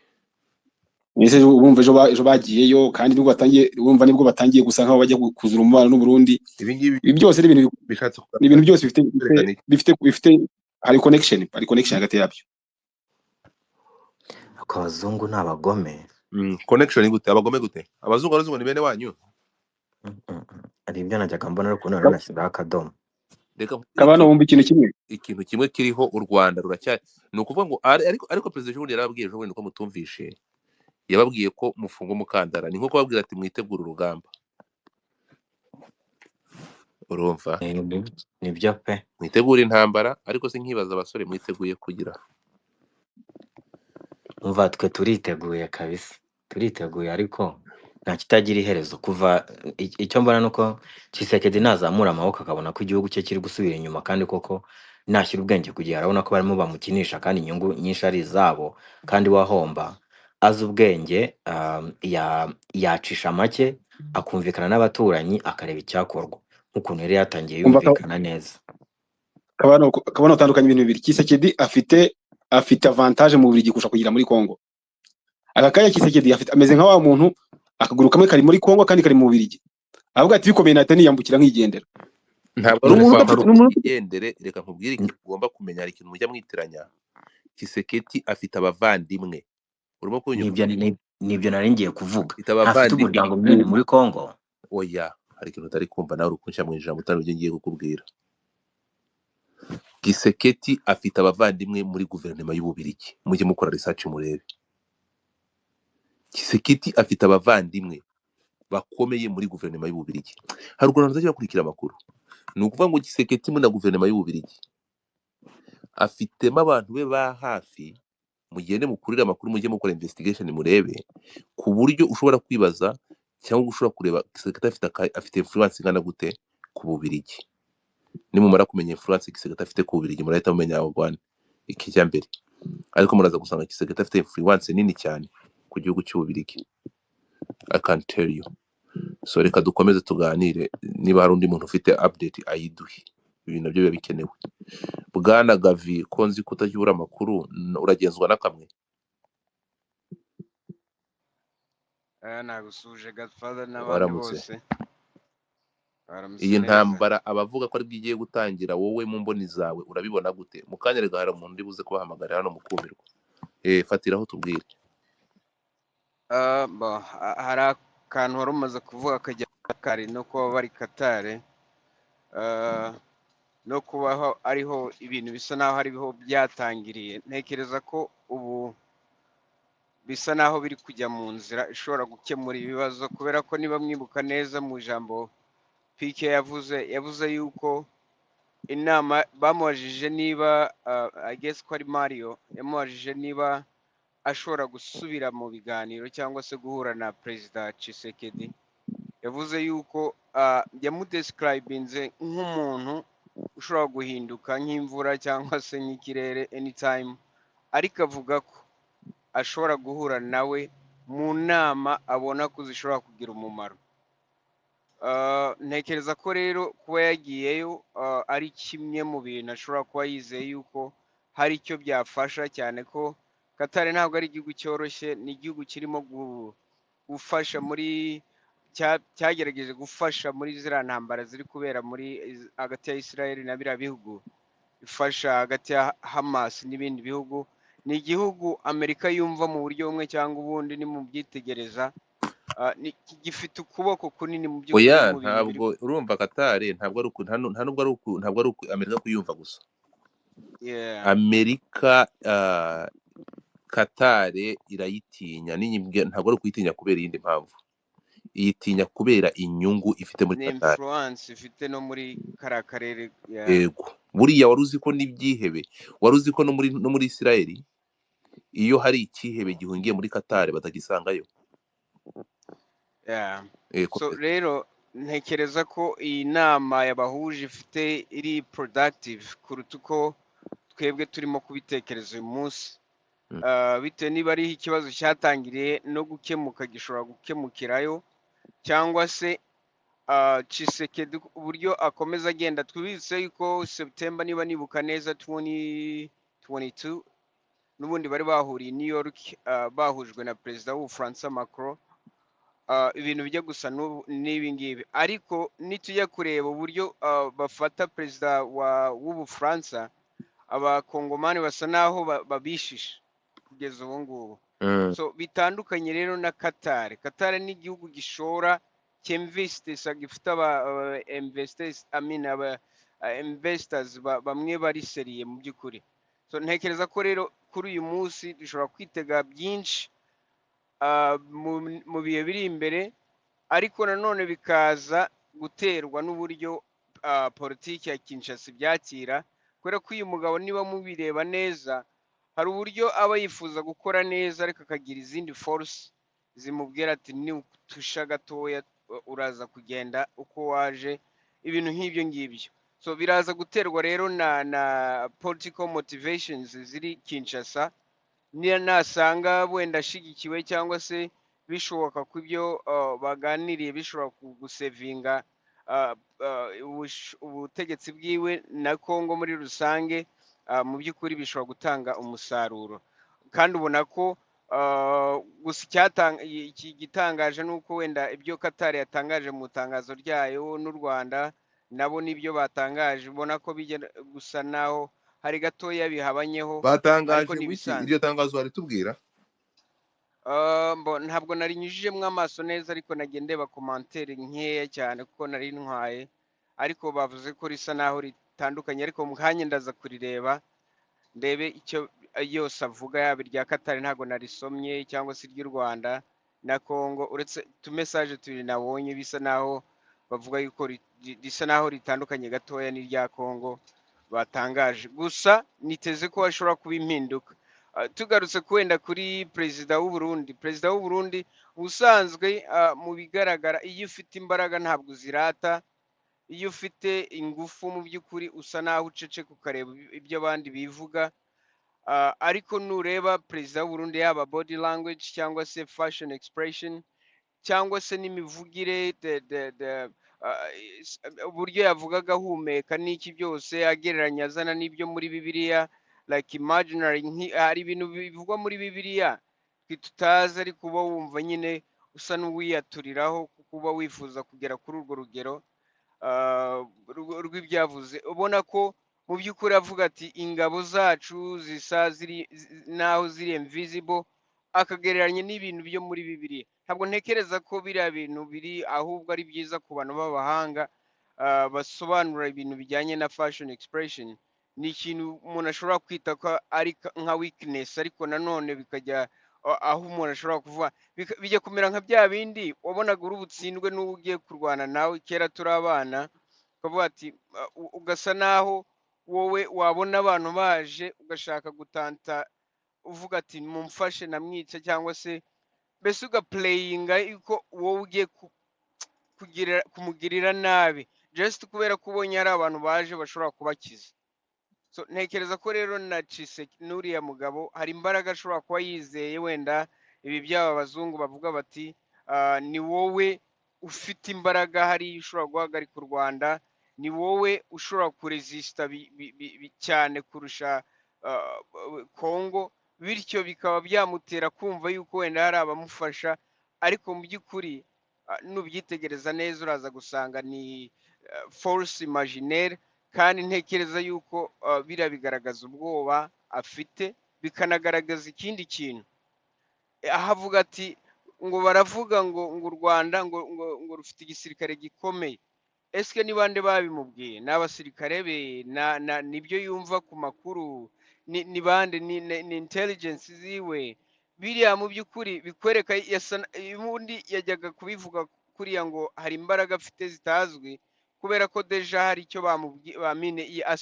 Speaker 2: Ese urumva ejo bagiyeyo kandi nibwo batangiye, urumva nibwo batangiye gusa nkaho bajya kuzura umubano n'u Burundi.
Speaker 1: Ibi ngibi
Speaker 2: Ibi byose ni ibintu
Speaker 1: bishatse kuvuga
Speaker 2: ni ibintu byose
Speaker 1: kwerekana iki?
Speaker 2: bifite hari connection hagati yabyo.
Speaker 3: Ako abazungu ni abagome.
Speaker 1: Connection gute? Abagome gute? Abazungu abazungu ni bene wanyu.
Speaker 3: Ari ibyo najyaga mbona ariko none nashyizeho akadomo.
Speaker 1: Reka nkubwire
Speaker 2: Kabano wumva ikintu kimwe.
Speaker 1: Ikintu kimwe kiriho u Rwanda ruracyari. Ni ukuvuga ngo ariko perezida Ejo bundi yarababwiye ejo bundi ko mutumvishe. Yababwiye ko mufunga umukandara. Ni nko kubabwira ati mwitegure urugamba. Urumva?
Speaker 3: Nibyo pe.
Speaker 1: Mwitegure intambara ariko sinkibaza abasore mwiteguye kugira.
Speaker 3: Umva twe turiteguye kabisa. Turiteguye ariko nta kitagira iherezo. Kuva icyo mbona nuko Tshisekedi nazamura amaboko akabona ko igihugu cye kiri gusubira inyuma kandi koko nashyira ubwenge ku gihe arabona ko barimo bamukinisha kandi inyungu nyinshi ari izabo kandi wahomba azi ubwenge, yacisha make akumvikana n'abaturanyi akareba icyakorwa nk'ukuntu yari yatangiye yumvikana neza.
Speaker 2: Kabano utandukanye ibintu bibiri. Tshisekedi afite avantage mu Bubiligi kurusha kugira muri Congo. Aka kanya Tshisekedi ameze nka wa muntu akaguru kamwe kari muri Congo kandi kari mu Bubiligi. Avuga ati bikomeye nahita niyambukira nkigendera.
Speaker 1: Ntabwo
Speaker 2: Ni
Speaker 1: ari
Speaker 2: umuntu
Speaker 1: ukwambara
Speaker 2: udafite, ni umuntu
Speaker 1: ukigendere, reka nkubwire ikintu ugomba kumenya, hari ikintu mujya mwitiranya. Tshisekedi afite abavandimwe. Urimo kunyumva?
Speaker 3: Nibyo nari ngiye kuvuga.
Speaker 1: Afite
Speaker 3: Ntafite
Speaker 1: abavandimwe.
Speaker 3: umuryango munini muri Congo.
Speaker 1: Oya, hari ikintu utari kumva nawe uri kunshyira mu ijambo utari ibyo ngiye kukubwira. Tshisekedi afite abavandimwe muri guverinoma y'Ububirigi. Mujye mukora research murebe. Tshisekedi afite abavandimwe bakomeye muri guverinoma y'Ububirigi. Hari ukuntu bazajya bakurikira amakuru. Ni ukuvuga ngo Tshisekedi muri na guverinoma y'Ububirigi afitemo abantu be ba hafi. Mugende mukurire amakuru, mujye mukora investigation murebe, ku buryo ushobora kwibaza cyangwa ushobora kureba Tshisekedi afite influence ingana gute ku Bubirigi. Nimumara kumenya influence Tshisekedi afite ku Bubirigi murahita mumenya aho Rwanda ikijyambere. Ariko muraza gusanga Tshisekedi afite influence nini cyane ku gihugu cy'Ububirigi. I can tell you. So reka dukomeze tuganire, niba hari undi muntu ufite update ayiduhe. Ibi nabyo biba bikenewe. Bwana Gavi, ko nzi ko utajya ubura amakuru, uragenzwa na kamwe?
Speaker 4: Nagusuje Godfather n'abandi
Speaker 1: Waramutse.
Speaker 4: bose. Waramutse
Speaker 1: Iyi
Speaker 4: neza.
Speaker 1: ntambara abavuga ko aribwo igiye gutangira, wowe mu mboni zawe urabibona gute? Mu kanya rega hari umuntu uri buze kubahamagara hano mukumirwa. Fatiraho tubwire.
Speaker 4: Bo, hari akantu wari umaze kuvuga kajya kare no kuba bari Qatar, no kubaho ariho ibintu bisa naho ariho byatangiriye. Ntekereza ko ubu bisa naho biri kujya mu nzira ishobora gukemura ibibazo, kubera ko niba mwibuka neza mu ijambo PK yavuze yuko inama bamubajije niba, I guess ko ari Mario yamubajije niba ashobora gusubira mu biganiro cyangwa se guhura na Perezida Tshisekedi. Yavuze yuko yamudescribinze nk'umuntu ushobora guhinduka nk'imvura cyangwa se nk'ikirere anytime, ariko avuga ko ashobora guhura nawe mu nama abona ko zishobora kugira umumaro. Ntekereza ko rero kuba yagiyeyo ari kimwe mu bintu ashobora kuba yizeye yuko hari icyo byafasha, cyane ko Qatar ntabwo ari igihugu cyoroshye, ni igihugu kirimo gufasha muri cyagerageje gufasha muri ziriya ntambara ziri kubera muri hagati ya Israel na biriya bihugu, ifasha hagati ya Hamas n'ibindi bihugu. Ni igihugu Amerika yumva mu buryo bumwe cyangwa ubundi, ni mu byitegereza, gifite ukuboko kunini mu by'ukuri
Speaker 1: Oya,
Speaker 4: mu bintu biri.
Speaker 1: Ntabwo urumva Qatar ntabwo ari nta nubwo ari ntabwo ari Amerika kuyumva gusa. Amerika, Qatar irayitinya, ntabwo ari ukuyitinya kubera iyindi mpamvu, iyitinya kubera inyungu ifite muri
Speaker 4: Ni
Speaker 1: Qatar.
Speaker 4: influence ifite no muri kariya karere.
Speaker 1: Yego, buriya wari uzi ko n'ibyihebe, wari uzi ko no muri Israel iyo hari icyihebe gihungiye muri Qatar batagisangayo?
Speaker 4: So rero ntekereza ko iyi nama yabahuje ifite iri productive kuruta uko twebwe turimo kubitekereza uyu munsi. Bitewe niba ariho ikibazo cyatangiriye no gukemuka gishobora gukemukirayo, cyangwa se Tshisekedi uburyo akomeza agenda. Twibutse yuko September, niba nibuka neza, 2022 n'ubundi bari bahuriye i New York, bahujwe na perezida w'Ubufaransa Macron, ibintu bijya gusa n'ibi ngibi. Ariko nitujya kureba uburyo bafata perezida w'Ubufaransa, abakongomani basa naho babishisha kugeza ubu ngubu. So bitandukanye rero na Qatar. Qatar ni igihugu gishora, cyinvestisa, gifite aba investors, I mean aba investors bamwe bari sérieux mu by'ukuri. So ntekereza ko rero kuri uyu munsi dushobora kwitega byinshi mu bihe biri imbere, ariko nanone bikaza guterwa n'uburyo politiki ya Kinshasa ibyakira, kubera ko uyu mugabo niba mubireba neza hari uburyo aba yifuza gukora neza, ariko akagira izindi force zimubwira ati nutusha gatoya uraza kugenda uko waje, ibintu nk'ibyo ngibyo. So biraza guterwa rero na political motivations ziri Kinshasa. Niyo nasanga wenda ashyigikiwe cyangwa se bishoboka ko ibyo baganiriye bishobora gusevinga ubutegetsi bwiwe na Congo muri rusange, mu by'ukuri bishobora gutanga umusaruro. Kandi ubona ko gusa iki gitangaje ni uko wenda ibyo Qatar yatangaje mu itangazo ryayo n'u Rwanda nabo nibyo batangaje, ubona ko bijya gusa naho hari gatoya bihabanyeho,
Speaker 1: Batangaje
Speaker 4: ariko ni
Speaker 1: wiki
Speaker 4: ibisanzwe.
Speaker 1: Iryo tangazo baritubwira?
Speaker 4: Ntabwo narinyujijemo amaso neza, ariko nagiye ndeba commentaire nkeya cyane kuko nari ntwaye, ariko bavuze ko risa naho ritandukanye. Ariko mu kanya ndaza kurireba ndebe icyo yose avuga, yaba irya Qatar ntabwo narisomye cyangwa se iry'u Rwanda na Congo, uretse utumessage tubiri nabonye bisa naho bavuga yuko risa naho ritandukanye gatoya n'irya Congo batangaje. Gusa niteze ko hashobora kuba impinduka. Tugarutse wenda kuri perezida w'u Burundi, perezida w'u Burundi ubusanzwe, mu bigaragara iyo ufite imbaraga ntabwo uzirata, iyo ufite ingufu mu by'ukuri usa naho uceceka ukareba ibyo abandi bivuga. Ariko nureba perezida w'u Burundi, yaba body language cyangwa se fashion expression cyangwa se n'imivugire, uburyo yavugaga ahumeka n'iki byose, agereranya azana n'ibyo muri Bibiliya, like imaginary, hari ibintu bivugwa muri Bibiliya twe tutazi, ariko uba wumva nyine usa n'uwiyaturiraho kuko uba wifuza kugera kuri urwo rugero rw'ibyavuze, ubona ko mu by'ukuri avuga ati ingabo zacu zisa ziri naho ziri invisible, akagereranya n'ibintu byo muri Bibiliya. Ntabwo ntekereza ko biriya bintu biri, ahubwo ari byiza ku bantu b'abahanga basobanura ibintu bijyanye na fashion expression. Ni ikintu umuntu ashobora kwita ko ari nka weakness, ariko nanone bikajya aho umuntu ashobora kuvuga bijya kumera nka bya bindi wabonaga uri butsindwe n'uwo ugiye kurwana nawe kera turi abana, ukavuga ati ugasa naho wowe wabona abantu baje ugashaka gutanta, uvuga ati mumfashe namwica, cyangwa se mbese ugaplayinga yuko wowe ugiye kumugirira nabi just kubera ko ubonye hari abantu baje bashobora kubakiza. So ntekereza ko rero na Tshisekedi n'uriya mugabo hari imbaraga ashobora kuba yizeye, wenda ibi by'aba bazungu bavuga bati ni wowe ufite imbaraga hariya ushobora guhagarika u Rwanda, ni wowe ushobora kuresista cyane kurusha Congo, bityo bikaba byamutera kumva yuko wenda hari abamufasha. Ariko mu by'ukuri nubyitegereza neza uraza gusanga ni force imaginaire, kandi ntekereza yuko biriya bigaragaza ubwoba afite, bikanagaragaza ikindi kintu aho avuga ati ngo baravuga ngo u Rwanda ngo rufite igisirikare gikomeye. Ese ni bande babimubwiye? Ni abasirikare be? Nibyo yumva ku makuru? Ni bande? Ni intelligence ziwe? Biriya mu by'ukuri bikwereka ubundi yajyaga kubivuga kuriya ngo hari imbaraga afite zitazwi, kubera ko déjà hari icyo bamubwiye bamine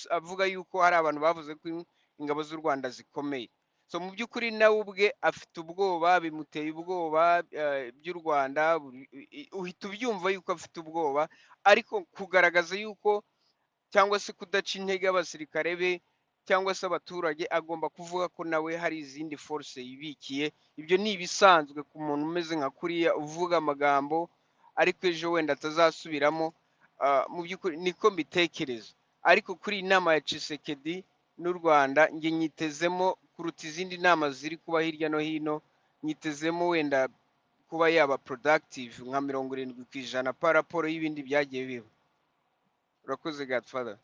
Speaker 4: avuga yuko hari abantu bavuze ko ingabo z'u Rwanda zikomeye. So mu by'ukuri nawe ubwe afite ubwoba, bimuteye ubwoba by'u Rwanda, uhita ubyumva yuko afite ubwoba, ariko kugaragaza yuko cyangwa se kudaca intege abasirikare be cyangwa se abaturage, agomba kuvuga ko nawe hari izindi force yibikiye. Ibyo ni ibisanzwe ku muntu umeze nka kuriya uvuga amagambo ariko ejo wenda atazasubiramo. Mu by'ukuri niko mbitekereza. Ariko kuri iyi nama ya Tshisekedi n'u Rwanda, njye nyitezemo kuruta izindi nama ziri kuba hirya no hino, nyitezemo wenda kuba yaba productive nka 70% par rapport y'ibindi byagiye biba. Urakoze, Godfather.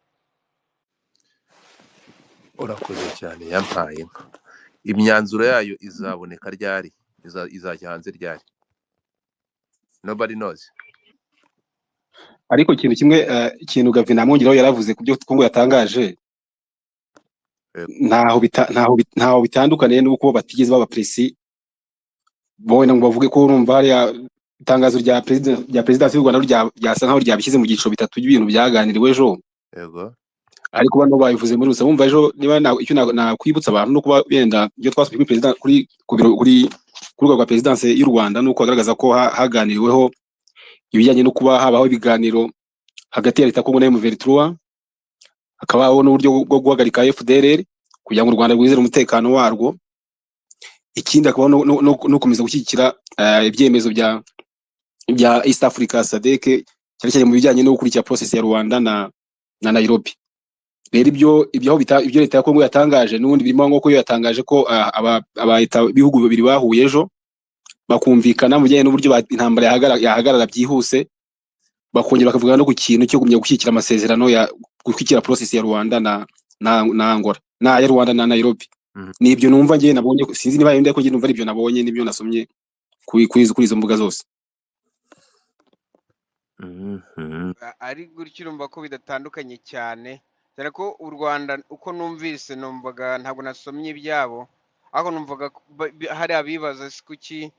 Speaker 1: Urakoze cyane. Yampaye inka. Imyanzuro yayo izaboneka ryari? Izajya hanze ryari? Nobody knows.
Speaker 2: Ariko ikintu kimwe, ikintu Gavin namwongeraho yaravuze ku byo Kongo yatangaje, ntaho bitandukaniye n'uko batigeze baba précis bo ngo bavuge ko urumva hariya itangazo rya perezidansi y'u Rwanda ryasa nkaho ryabishyize mu byiciro bitatu by'ibintu byaganiriwe ejo. Ariko bano babivuze muri rusange. Bumva ejo niba icyo nakwibutsa abantu no kuba wenda ibyo twasomye kuri perezida kuri ku biro kuri rwego rwa perezidansi y'u Rwanda, nuko bagaragaza ko haganiriweho ibijyanye no kuba habaho ibiganiro hagati ya leta ya Kongo na M23, hakabaho n'uburyo bwo guhagarika FDLR kugira ngo u Rwanda rwizere umutekano warwo. Ikindi hakabaho no gukomeza gushyigikira ibyemezo bya East Africa SADC, cyane cyane mu bijyanye no gukurikira process ya Rwanda na Nairobi. Rero ibyo aho ibyo leta ya Kongo yatangaje n'ubundi birimo nk'uko yo yatangaje ko aba leta bihugu bibiri bahuye ejo bakumvikana mu bijyanye n'uburyo intambara yahagarara byihuse, bakongera bakavuga no ku kintu cyo gumya gushyigikira amasezerano ya gushyigikira process ya Rwanda na Angola na ya Rwanda na Nairobi. Ni ibyo numva njye nabonye, sinzi niba yenda, ko njye numva ari ibyo nabonye n'ibyo nasomye kuri izo mbuga zose.
Speaker 4: Ari gutyo urumva ko bidatandukanye cyane, cyane ko u Rwanda uko numvise, numvaga, ntabwo nasomye ibyabo, ariko numvaga ko hari abibaza si kuki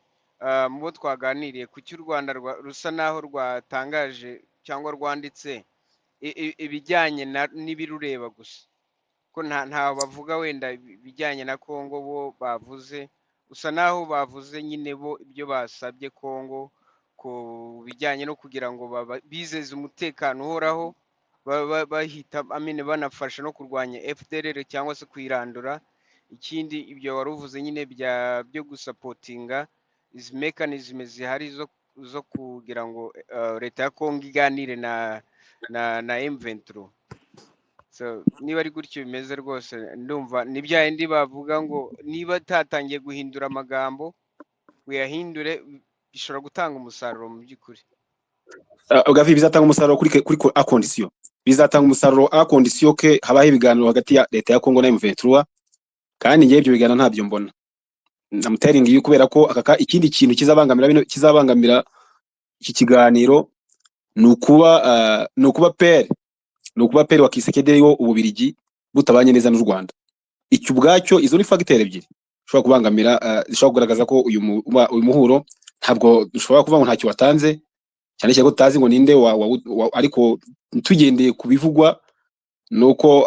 Speaker 4: mu bo twaganiriye, kuki u Rwanda rusa naho rwatangaje cyangwa rwanditse ibijyanye n'ibirureba gusa, ko nta bavuga wenda ibijyanye na Kongo. Bo bavuze usa naho bavuze nyine bo ibyo basabye Kongo ku bijyanye no kugira ngo bizeze umutekano uhoraho, bahita amine banafasha no kurwanya FDLR cyangwa se kuyirandura. Ikindi ibyo wari uvuze nyine byo gusupportinga izi mechanism zihari zo kugira ngo leta ya Kongo iganire na M23. So niba ari gutyo bimeze rwose, ndumva ni bya bindi bavuga ngo niba atatangiye guhindura amagambo uyahindure. Bishobora gutanga umusaruro mu by'ukuri.
Speaker 2: Gavi, bizatanga umusaruro kuri à condition, bizatanga umusaruro à condition que habaho ibiganiro hagati ya leta ya Congo na M23. Kandi ngewe ibyo biganiro ntabyo mbona, I'm telling you, kubera ko ikindi kintu kizabangamira bino, kizabangamira iki kiganiro ni ukuba père wa Tshisekedi, ariwo Ububirigi, butabanye neza n'u Rwanda. Icyo ubwacyo, izo ni facteur ebyiri zishobora kubangamira, zishobora kugaragaza ko uyu muhuro ntabwo dushobora kuvuga ngo ntacyo watanze, cyane cyane ko tutazi ngo ninde wa, ariko tugendeye ku bivugwa nuko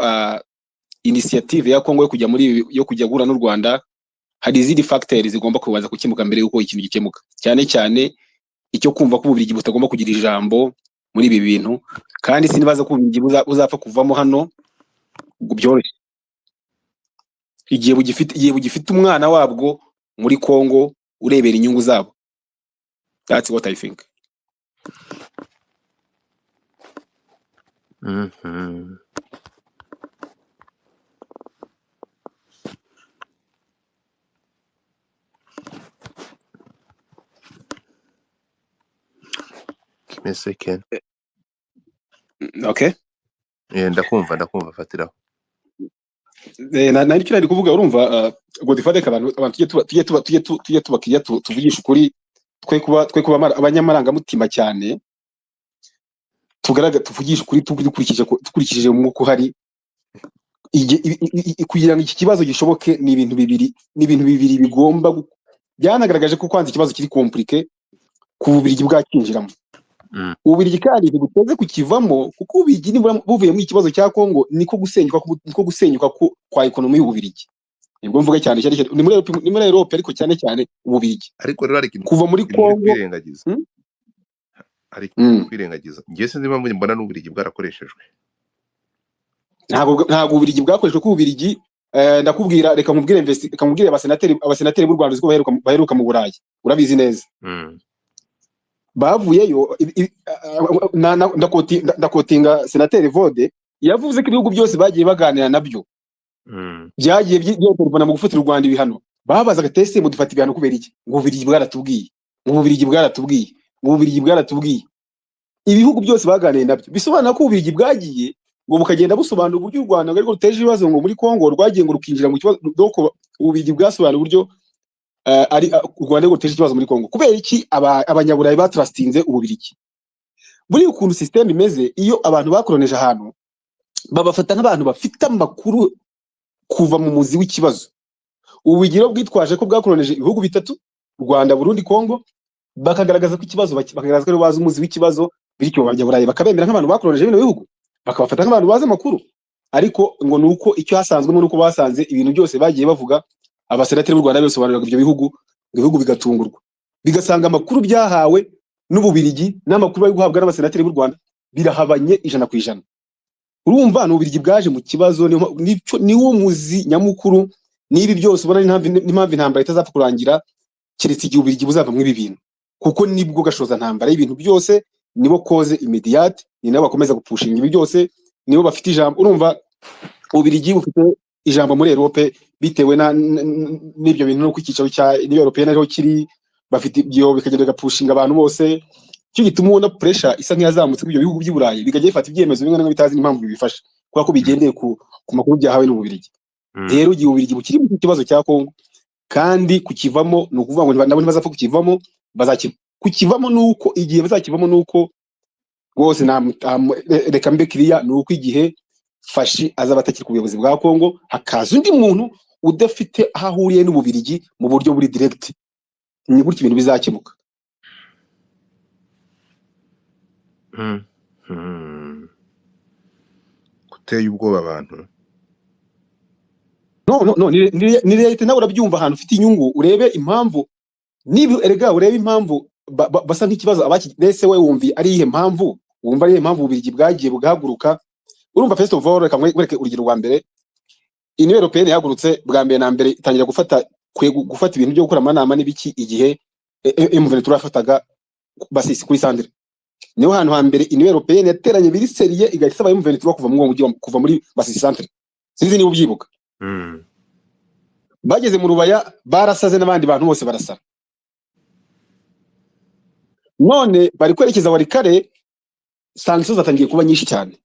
Speaker 2: initiative ya Congo yo kujya muri yo kujya guhura n'u Rwanda, hari izindi facteurs zigomba kubanza gukemuka mbere yuko ikintu gikemuka, cyane cyane icyo kumva ko Ububirigi butagomba kugira ijambo muri ibi bintu. Kandi sinibaza ko Ububirigi buzapfa kuvamo hano ngo byoroshye igihe bugifite umwana wabwo muri Congo urebera inyungu zabo. That's what I think.
Speaker 1: Give me a second.
Speaker 2: Okay.
Speaker 1: Ndakumva, fatiraho.
Speaker 2: Na nicyo nari kuvuga. Urumva, Godfather, abantu tujye tuba clear, tuvugishe ukuri, twe kuba abanyamarangamutima cyane, tugaragaza, tuvugishe ukuri dukurikije umwuka uhari. Kugira ngo iki kibazo gishoboke ni ibintu bibiri bigomba byanagaragaje ko kwanza ikibazo kiri compliqué ku Bubirigi bwakinjiramo. Ububirigi kandi ntibuteze kukivamo, kuko Ububirigi nibura buvuye muri ikibazo cya Congo, niko gusenyuka kwa économie y'Ububirigi. Nibwo mvuga cyane cyane cyane ni muri Europe, ariko cyane cyane Ububirigi
Speaker 1: Ariko rero hari ikintu
Speaker 2: kuva muri
Speaker 1: ikintu muri
Speaker 2: Congo.
Speaker 1: kwirengagiza. Hari ikintu muri kwirengagiza. Njye sinzi impamvu mbona n'Ububiligi bwarakoreshejwe.
Speaker 2: Ntabwo Ububirigi bwakoreshejwe, kuko Ububirigi, ndakubwira, reka nkubwire reka nkubwire abasenateri b'u Rwanda, uzi ko baheruka mu Burayi, urabizi neza. Bavuyeyo ndaquotinga senateri Vode, yavuze ko ibihugu byose bagiye baganira nabyo byagiye byintervena mu gufatira u Rwanda ibihano, babazaga tese mudufata ibihano kubera iki? Ngo Ububirigi bwaratubwiye, ngo Ububirigi bwaratubwiye, ngo Ububirigi bwaratubwiye. Ibihugu byose baganiriye nabyo, bisobanura ko Ububirigi bwagiye ngo bukagenda busobanura uburyo u Rwanda ngo ariko ruteje ibibazo ngo muri Congo, rwagiye ngo rukinjira mu kibazo. Donc Ububirigi bwasobanura uburyo ari u Rwanda rwo ruteje ikibazo muri Congo. Kubera iki Abanyaburayi batrustinze Ububirigi? Buriya ukuntu system imeze, iyo abantu bakoroneje ahantu, babafata nk'abantu bafite amakuru kuva mu muzi w'ikibazo. Ububirigi rero bwitwaje ko bwakoroneje ibihugu bitatu, Rwanda, Burundi, Congo, bakagaragaza ko ikibazo bakagaragaza ko aribo bazi umuzi w'ikibazo, bityo Abanyaburayi bakabemera nk'abantu bakoroneje bino bihugu, bakabafata nk'abantu bazi amakuru. Ariko ngo ni uko icyo hasanzwemo ni uko basanze ibintu byose bagiye bavuga, abasenateri b'u Rwanda bisobanuriraga ibyo bihugu, ngo ibihugu bigatungurwa, bigasanga amakuru byahawe n'Ububirigi n'amakuru bari guhabwa n'abasenateri b'u Rwanda birahabanye 100%. Urumva ni Ububirigi bwaje mu kibazo, niwo muzi nyamukuru n'ibi byose ubona, n'impamvu intambara itazapfa kurangira keretse igihe Ububirigi buzava muri ibi bintu, kuko nibwo gashoza ntambara y'ibintu byose, nibo cause immédiate, ni nabo bakomeza gupushinga ibi byose, nibo bafite ijambo. Urumva Ububirigi bufite ijambo muri Europe bitewe n'ibyo bintu, nuko icyicaro cya Union Européenne ariho kiri, bafite ibyo bikagenda bigapushinga abantu bose. Icyo gituma ubona pressure isa nk'iyazamutse kuri ibyo bihugu by'i Burayi, bikajya bifata ibyemezo bimwe na bimwe bitazi n'impamvu bibifasha, kubera ko bigendeye ku makuru byahawe n'Ububirigi. Rero igihe Ububirigi bukiri mu kibazo cya Congo, kandi kukivamo ni ukuvuga ngo nabo ntibazapfa kukivamo, kukivamo nuko igihe bazakivamo nuko rwose reka mbe kiriya, ni uko igihe Fatshi azaba atakiri ku buyobozi bwa Congo, hakaza undi muntu udafite aho ahuriye n'Ububirigi mu buryo buri direct, ni gutyo ibintu bizakemuka.
Speaker 1: Guteye ubwoba abantu.
Speaker 2: No, no, no, ni reality, nawe urabyumva. Ahantu ufite inyungu, urebe impamvu niba, erega urebe impamvu basa nk'ikibazo abaki. Ese we wumvi ari iyihe mpamvu, wumva ari iyihe mpamvu Ububirigi bwagiye bugahaguruka? Urumva, first of all, reka nkwereke urugero rwa mbere. Union Européenne yahagurutse bwa mbere na mbere itangira gufata ibintu byo gukora amanama n'ibiki igihe M23 yafataga Masisi kuri centre. Niho hantu hambere Union Européenne yateranye biri sérieux, igahita isaba M23 kuva mu mujyi kuva muri Masisi centre. Sinzi niba ubyibuka. Bageze mu Rubaya barasaze, n'abandi bantu bose barasara. None bari kwerekeza Walikale, sanctions zatangiye kuba nyinshi cyane.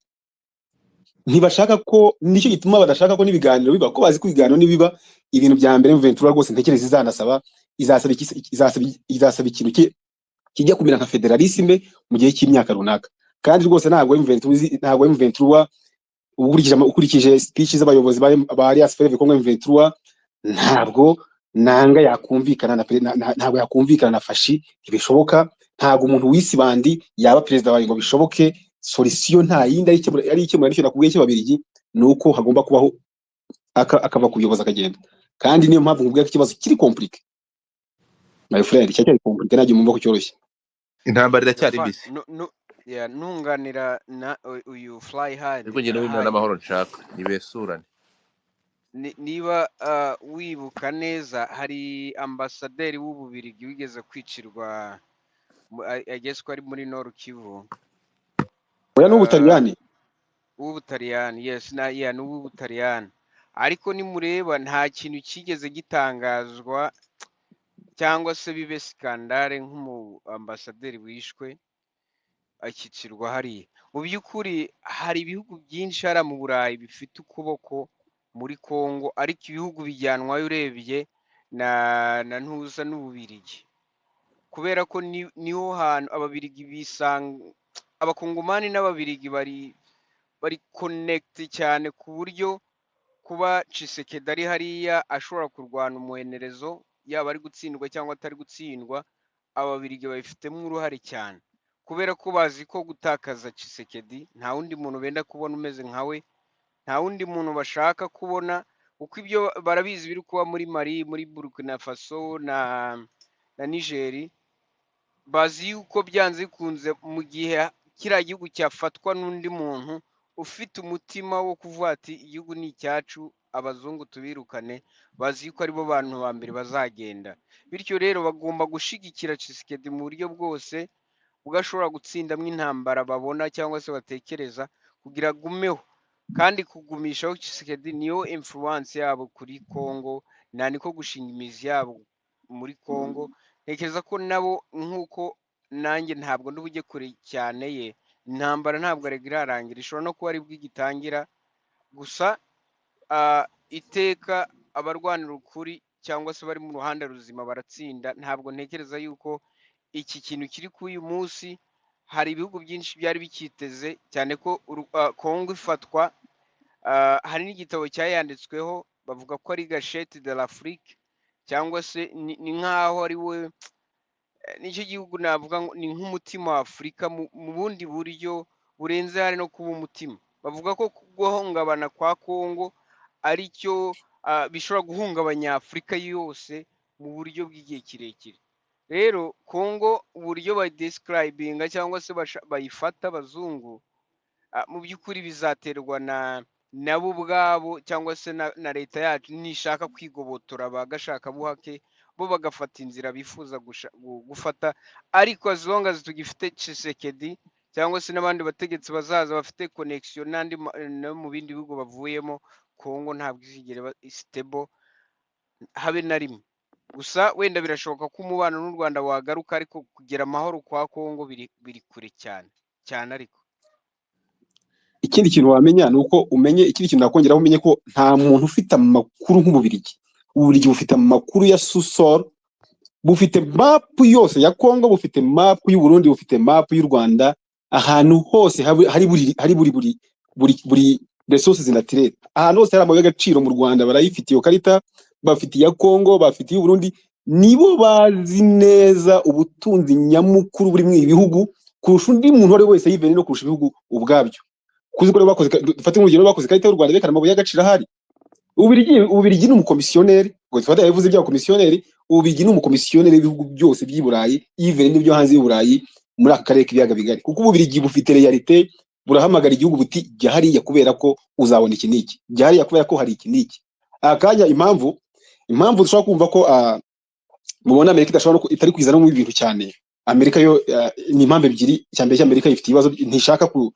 Speaker 2: Ntibashaka ko, nicyo gituma badashaka ko n'ibiganiro biba, ko bazi ko ibiganiro nibiba, ibintu bya mbere M23 rwose ntekereza izanasaba, izasaba ikintu kijya kumera nka fédéralisme mu gihe cy'imyaka runaka. Kandi rwose ntabwo M23 ntabwo M23 ukurikije speech z'abayobozi ba Alliance Fleuve Congo, M23 ntabwo nanga yakumvikana na, pre- na, na, ntabwo yakumvikana na Fatshi. Ntibishoboka. Ntabwo umuntu wisibandi yaba perezida wawe ngo bishoboke. Solution nta yindi ari ikemura nicyo nakubwiye cy'Ababirigi, ni uko hagomba kubaho akava ku buyobozi akagenda. Kandi niyo mpamvu nkubwiye ko ikibazo kiri compliqué, my friend, cyari compliqué, ntagiye mumva ko cyoroshye.
Speaker 1: Intambara iracyari
Speaker 4: Gafa,
Speaker 1: mbisi.
Speaker 4: nu, nu, ya, nunganira na uyu Fly High.
Speaker 1: Ariko njye n'ubu nta
Speaker 4: High
Speaker 1: n'amahoro nshaka, nibesurane.
Speaker 4: Niba wibuka neza, hari ambasaderi w'Ububirigi wigeze kwicirwa I guess ko ari muri Nord Kivu.
Speaker 2: Oya, n'Ubutaliyani.
Speaker 4: W'Ubutaliyani, yes, na yeah, n'uw'Ubutaliyani. Ariko nimureba nta kintu cyigeze gitangazwa cyangwa se bibe scandale nk'umu ambasaderi wishwe akicirwa hariya. Mu by'ukuri hari ibihugu byinshi hariya mu Burayi bifite ukuboko muri Congo, ariko ibihugu bijyanwayo urebye na ntuza n'Ububirigi, kubera ko niho hantu Ababirigi bisanga. Abakongomani n'Ababirigi bari connect cyane, ku buryo kuba Tshisekedi ari hariya ashobora kurwana umuhenerezo, yaba ari gutsindwa cyangwa atari gutsindwa, Ababirigi babifitemo uruhare cyane, kubera ko bazi ko gutakaza Tshisekedi nta wundi muntu benda kubona umeze nka we, nta wundi muntu bashaka kubona, kuko ibyo barabizi biri kuba muri Mali, muri Burkina Faso na Niger. Bazi yuko byanze bikunze mu gihe kiriya gihugu cyafatwa n'undi muntu ufite umutima wo kuvuga ati igihugu ni icyacu, abazungu tubirukane, bazi yuko aribo bantu ba mbere bazagenda. Bityo rero bagomba gushyigikira Tshisekedi mu buryo bwose ubwo ashobora gutsindamo intambara babona cyangwa se batekereza, kugira agumeho. Kandi kugumishaho Tshisekedi niyo influence yabo kuri Congo, nta niko gushinga imizi yabo muri Congo. Ntekereza ko nabo, nk'uko nanjye ntabwo ndubujye kure cyane ye, intambara ntabwo arega irarangira, ishobora no kuba aribwo igitangira. Gusa iteka abarwanira ukuri cyangwa se bari mu ruhande ruzima baratsinda. Ntabwo ntekereza yuko iki kintu kiri kuri uyu munsi hari ibihugu byinshi byari bicyiteze cyane ko Congo ifatwa. Hari n'igitabo cyayanditsweho, bavuga ko ari gâchette de l'Afrique, cyangwa se ni nk'aho ari we nicyo gihugu navuga ngo ni nk'umutima wa Afurika mu bundi buryo burenze hari no kuba umutima. Bavuga ko guhungabana kwa Congo ari cyo bishobora guhungabanya Afurika yose mu buryo bw'igihe kirekire. Rero Congo uburyo bayidescribinga cyangwa se bayifata abazungu, mu by'ukuri bizaterwa na nabo ubwabo cyangwa se na leta yacu nishaka kwigobotora bagashakabuhake, bo bagafata inzira bifuza gufata. Ariko as long as tugifite Tshisekedi cyangwa se n'abandi bategetsi bazaza bafite connection n'andi no mu bindi bihugu bavuyemo, Congo ntabwo izigera iba stable habe na rimwe. Gusa wenda birashoboka ko umubano n'u Rwanda wagaruka, ariko kugira amahoro kwa Congo biri kure cyane cyane ariko.
Speaker 2: Ikindi kintu wamenya ni uko umenye, ikindi kintu nakongeraho, umenye ko nta muntu ufite amakuru nk'Ububirigi. Ububiligi bufite amakuru ya sous-sol, bufite mapu yose ya Congo, bufite mapu y'u Burundi, bufite mapu y'u Rwanda, ahantu hose hari buri ressources naturelles, ahantu hose hari amabuye y'agaciro mu Rwanda barayifite iyo karita, bafite iya Congo, bafite iy'u Burundi. Nibo bazi neza ubutunzi nyamukuru buri mu ibi bihugu kurusha undi muntu uwo ari we wese, yivene no kurusha ibihugu ubwabyo. Kuzi ko rero bakoze, dufate nk'urugero, bakoze ikarita y'u Rwanda berekana amabuye y'agaciro ahari. Ububirigi ni umukomisiyoneri, ngo dufate yavuze by'abakomisiyoneri, Ububirigi ni umukomisiyoneri w'ibihugu byose by'i Burayi, even n'ibyo hanze y'u Burayi muri aka karere k'ibiyaga bigari, kuko Ububirigi bufite réalité. Burahamagara igihugu buti jya hariya kubera ko uzabona iki n'iki, jya hariya kubera ko hari iki n'iki. Akanya impamvu dushobora kumva ko mubona Amerika idashobora no itari kwizana mu ibintu cyane, Amerika yo ni impamvu ebyiri. Icya mbere, cy'Amerika ifite ibibazo, ntishaka ku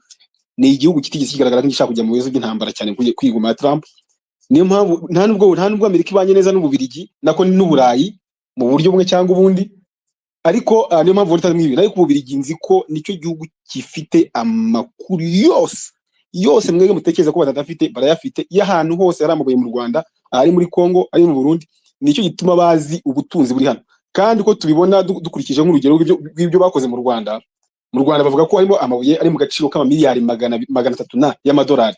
Speaker 2: ni igihugu kitigeze kigaragara nk'igishaka kujya mu bibazo by'intambara cyane kwiguma ya Trump. Niyo mpamvu nta nubwo Amerika ibanye neza n'Ububirigi, nako n'Uburayi mu buryo bumwe cyangwa ubundi. Ariko niyo mpamvu leta mwibi, ariko Ububirigi nzi ko nicyo gihugu gifite amakuru yose yose mwebwe mutekereza ko batadafite, barayafite. Iyo ahantu hose hari amabuye mu Rwanda, ari muri Congo, ari mu Burundi, nicyo gituma bazi ubutunzi buri hano. Kandi ko tubibona dukurikije nk'urugero rw'ibyo bakoze mu Rwanda. Mu Rwanda bavuga ko harimo amabuye ari mu gaciro k'amamiliyari 300 na y'amadolari.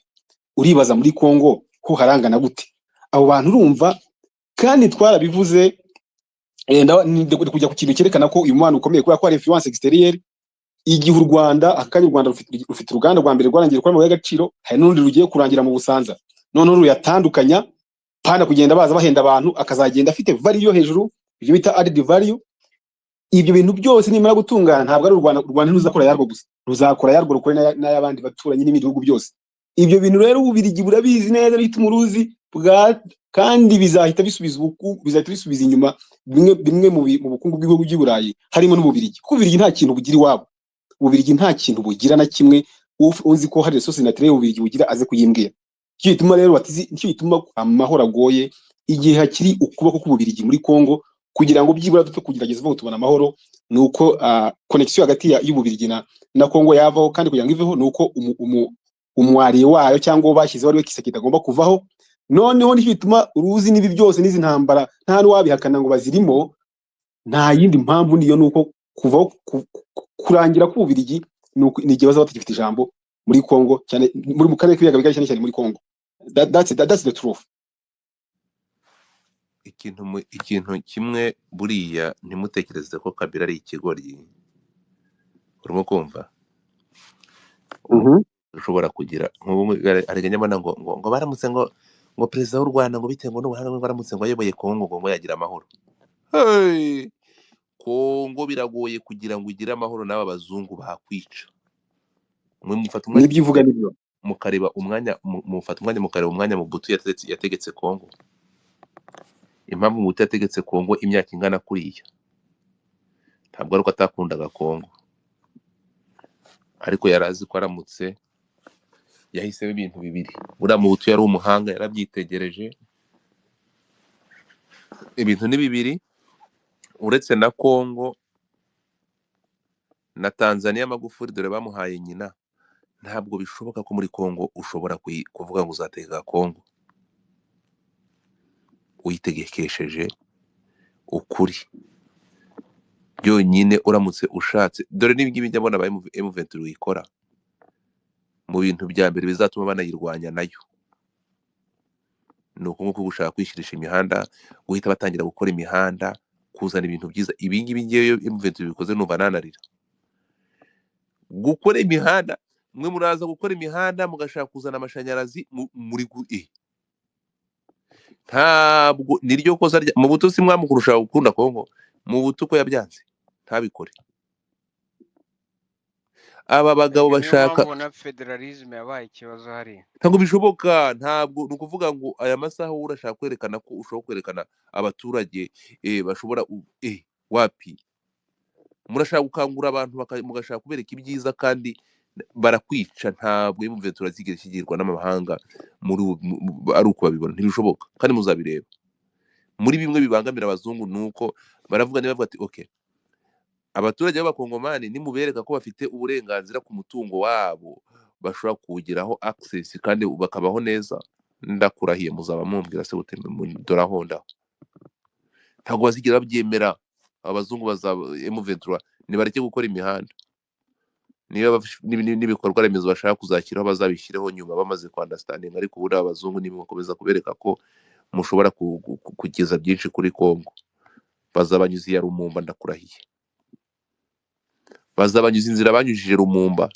Speaker 2: Uribaza muri Congo ho harangana gute? Abo bantu urumva, kandi twarabivuze. Kujya ku kintu cyerekana ko uyu mubano ukomeye kubera ko hari influence extérieure. Igihe u Rwanda, aka kanya u Rwanda rufite uruganda rwa mbere rwarangiye rukora amabuye y'agaciro, hari n'urundi rugiye kurangira mu Busanza, noneho ruyatandukanya pana kugenda baza bahenda abantu, akazagenda afite value yo hejuru, ibyo bita added value. Ibyo bintu byose nimara gutungana, ntabwo ari u Rwanda, u Rwanda ntiruzakora yarwo gusa, ruzakora yarwo rukore n'ay'abandi baturanyi n'ibindi bihugu byose. Ibyo bintu rero Ububirigi burabizi neza, bita umuruzi bwa, kandi bizahita bisubiza ubukungu, bizahita bisubiza inyuma bimwe bimwe mu bukungu bw'ibihugu by'i Burayi, harimo n'Ububirigi, kuko Ububirigi nta kintu bugira iwabo. Ububirigi nta kintu bugira na kimwe. Uzi ko hari ressources naturelles Ububirigi bugira aze kuyimbwira. Nicyo gituma rero batizi, nicyo gituma amahoro agoye igihe hakiri ukuboko k'Ububirigi muri Congo. Kugira ngo byibura dupfe kugerageza vuba tubona amahoro, ni uko connection hagati y'Ububirigi na Congo yavaho. Kandi kugira ngo iveho ni uko umwariye wayo cyangwa uwo bashyizeho ari we Tshisekedi agomba kuvaho. Noneho nicyo gituma uruzi n'ibi byose n'izi ntambara nta n'uwabihakana ngo bazirimo. Nta yindi mpamvu, niyo nuko kuvaho kurangira k'Ububirigi ni igihe bazaba batagifite ijambo muri Congo, cyane muri mu karere k'ibiyaga bigari, cyane cyane muri Congo. That's the truth.
Speaker 1: Ikintu kimwe buriya, ntimutekereze ko Kabila ari ikigoryi. Urimo kumva? Ushobora kugira nk'ubu hari nyamara ngo baramutse ngo perezida w'u Rwanda ngo bitewe ngo n'ubuhanga ngo baramutse ngo ayoboye Kongo ngo yagira amahoro. Hey! Kongo biragoye kugira ngo ugire amahoro n'aba bazungu bakwica. Mwe mufata umwanya
Speaker 2: Nibyo uvuga nibyo.
Speaker 1: mukareba umwanya mufata umwanya mukareba umwanya Mobutu yategetse Kongo. Impamvu Mobutu yategetse Kongo imyaka ingana kuriya ntabwo ari uko atakundaga Kongo, ariko yari azi ko aramutse yahisemo ibintu bibiri. Buriya Mobutu yari umuhanga, yarabyitegereje. Ibintu ni bibiri, uretse na Kongo na Tanzania. Magufuli dore bamuhaye nyina. Ntabwo bishoboka ko muri Kongo ushobora kuvuga ngo uzategeka Kongo uyitegekesheje ukuri byonyine. Uramutse ushatse, dore n'ibingibi njya mbona aba M23 ikora, mu bintu bya mbere bizatuma banayirwanya nayo ni uku nguku: gushaka kwishyirisha imihanda, guhita batangira gukora imihanda, kuzana ibintu byiza. Ibi ngibi ngewe iyo M23 bikoze numva nanarira. Gukora imihanda, mwe muraza gukora imihanda, mugashaka kuzana amashanyarazi muri ntabwo niryo kosa rya mu buto. Si mwamukurusha gukunda Kongo? Mu buto ko yabyanze ntabikore. Aba bagabo
Speaker 4: Erega niyo
Speaker 1: bashaka
Speaker 4: mpamvu ubona federalism yabaye ikibazo hariya.
Speaker 1: Ntabwo bishoboka. Ntabwo ni ukuvuga ngo aya masaha wowe urashaka kwerekana ko ushobora kwerekana abaturage bashobora wapi. Murashaka gukangura abantu mugashaka kubereka ibyiza kandi barakwica. Ntabwo M23 zigera ishyigikirwa n'amahanga muri ari uko babibona. Ntibishoboka, kandi muzabireba. Muri bimwe bibangamira abazungu ni uko baravuga, niba bavuga ati okay, abaturage b'abakongomani nimubereka ko bafite uburenganzira ku mutungo wabo, bashobora kuwugiraho access kandi bakabaho neza, ndakurahiye muzaba mumbwira se bute dore aho ndaho. Ntabwo bazigera babyemera abazungu. Bazaba M23 nibareke gukora imihanda, niba n'ibikorwa remezo bashaka kuzashyiraho bazabishyireho nyuma bamaze kwunderstandinga. Ariko ubundi aba bazungu nibakomeza kubereka ko mushobora kugeza byinshi kuri Congo, bazabanyuza iya Lumumba. Ndakurahiye, bazabanyuza inzira banyujije Lumumba.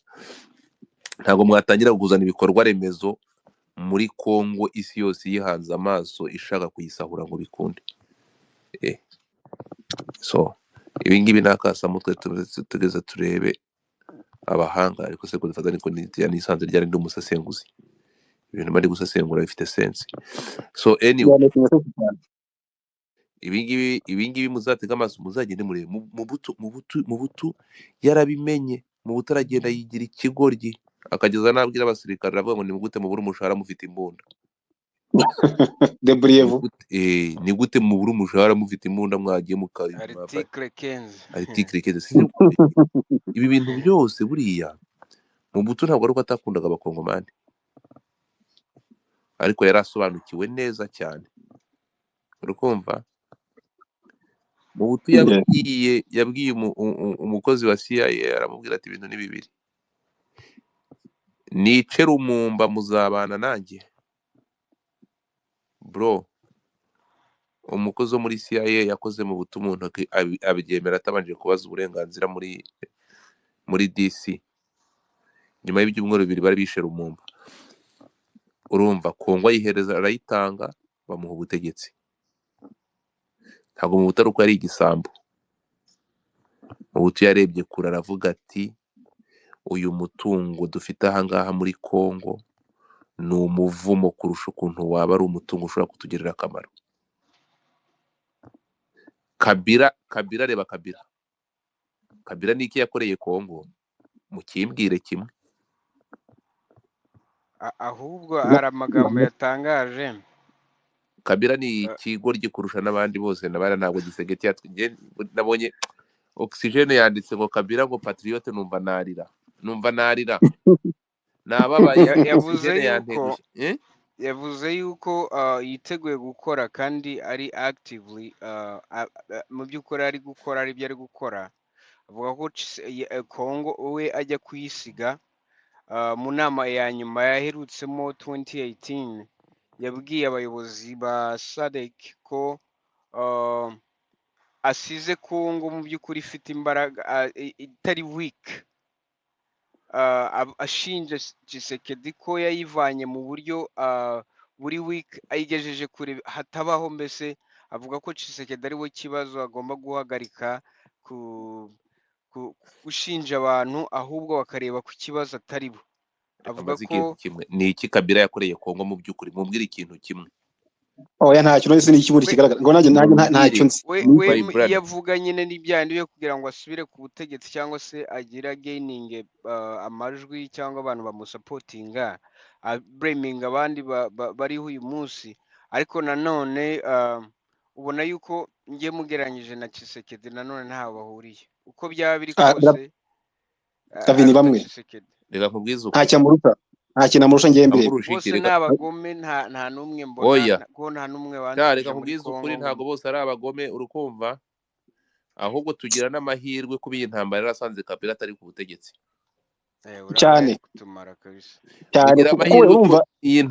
Speaker 1: Ntabwo mwatangira kuzana ibikorwa remezo muri Congo isi yose yihanze amaso ishaka kuyisahura ngo bikunde. So ibi ngibi ni akasamutwe. Tugeze turebe abahanga. Ariko se dufata niko nisanze ryari ndi umusesenguzi, ibintu bari gusesengura bifite sense. So anyway,
Speaker 2: Yeah, making sense cyane.
Speaker 1: Ibi ngibi muzatega amaso, muzagende murebe Mobutu yarabimenye. Mobutu aragenda yigira ikigoryi, akageza n'abwira abasirikare, aravuga ngo nimugute mubura umushahara mufite imbunda.
Speaker 2: Débrouillez-vous.
Speaker 1: Ni gute mubura umushahara mufite imbunda mwagiye mukafata
Speaker 4: Article 15.
Speaker 1: Article 15, sinzi ibi bintu byose. Buriya Mobutu ntabwo ari uko atakundaga abakongomani, ariko yari asobanukiwe neza cyane, urukumva? Mobutu yabwiye umukozi wa CIA, aramubwira ati: "Ibintu ni bibiri, nice Lumumba muzabana nanjye, bro." Umukozi wo muri CIA yakoze mu butu mu ntoki, abyemera atabanje kubaza uburenganzira muri DC. Nyuma y'ibyumweru 2 bari bishe Lumumba. Urumva, Kongo ayihereza, arayitanga, bamuha ubutegetsi. Ntabwo mu ari uko yari igisambo. Mobutu yarebye kure, aravuga ati: "Uyu mutungo dufite ahangaha muri Kongo ni umuvumo kurusha ukuntu waba ari umutungo ushobora kutugirira akamaro." Kabila, Kabila, reba Kabila. Kabila ni iki yakoreye Kongo? Mukimbwire kimwe.
Speaker 4: Ahubwo hari amagambo yatangaje.
Speaker 1: Kabila ni ikigoryi kurusha n'abandi bose nabara. Ntabwo Tshisekedi nabonye Oxygene yanditse ngo Kabila ngo patriote, numva narira, numva narira, nababaye.
Speaker 4: Yavuze
Speaker 1: Oxygene
Speaker 4: yuko
Speaker 1: yantegushye, eh?
Speaker 4: Yavuze yuko yiteguye gukora kandi ari actively, mu by'ukuri ari gukora, ari byo ari gukora. Avuga ko Congo we ajya kuyisiga, mu nama ya nyuma yaherutsemo 2018, yabwiye abayobozi ba SADC ko asize Congo mu by'ukuri ifite imbaraga, itari weak, ashinja Tshisekedi ko yayivanye mu buryo buri weak ayigejeje kure hatabaho. Mbese avuga ko Tshisekedi ari we kibazo, agomba guhagarika gushinja abantu, ahubwo bakareba ku kibazo atari bo.
Speaker 1: Reka
Speaker 4: Avuga
Speaker 1: mbaze
Speaker 4: ko
Speaker 1: ikintu kimwe: ni iki Kabila yakoreye Kongo mu by'ukuri? Mumbwire ikintu kimwe.
Speaker 2: Oya, ntacyo. None se ni iki bundi
Speaker 4: We
Speaker 2: kigaragara ngo nanjye ntacyo
Speaker 1: Mumbwire.
Speaker 2: nzi?
Speaker 4: We we
Speaker 1: Vibrant.
Speaker 4: Iyo avuga nyine n'ibyandi byo kugira ngo asubire ku butegetsi cyangwa se agira gaining amajwi cyangwa abantu bamusupportinga, blaminga abandi bariho uyu munsi. Ariko nanone ubona yuko njye mugereranyije na Tshisekedi, nanone ntaho bahuriye uko byaba biri kose,
Speaker 2: David, ni
Speaker 4: aruta
Speaker 2: bamwe.
Speaker 4: Tshisekedi.
Speaker 1: Reka nkubwize ukuri.
Speaker 2: Ntacyo amurusha, nta kintu amurusha ngewe mbere.
Speaker 1: Amurusha iki?
Speaker 4: Bose
Speaker 1: Reka
Speaker 4: ni abagome, nta n'umwe mbona
Speaker 1: Oya.
Speaker 4: ko nta n'umwe
Speaker 1: Sha,
Speaker 4: wanze
Speaker 1: reka
Speaker 4: kuja muri
Speaker 1: nkubwize
Speaker 4: Congo
Speaker 1: ukuri,
Speaker 4: ngo
Speaker 1: ntabwo bose ari abagome, urukumva? Ahubwo tugira n'amahirwe kuba iyi ntambara yarasanze Kabila atari ku butegetsi.
Speaker 4: Urabona
Speaker 2: Cyane.
Speaker 4: yari kutumara kabisa.
Speaker 2: Cyane.
Speaker 1: Tugira
Speaker 2: Kuko
Speaker 1: amahirwe ko
Speaker 2: urumva
Speaker 1: iyi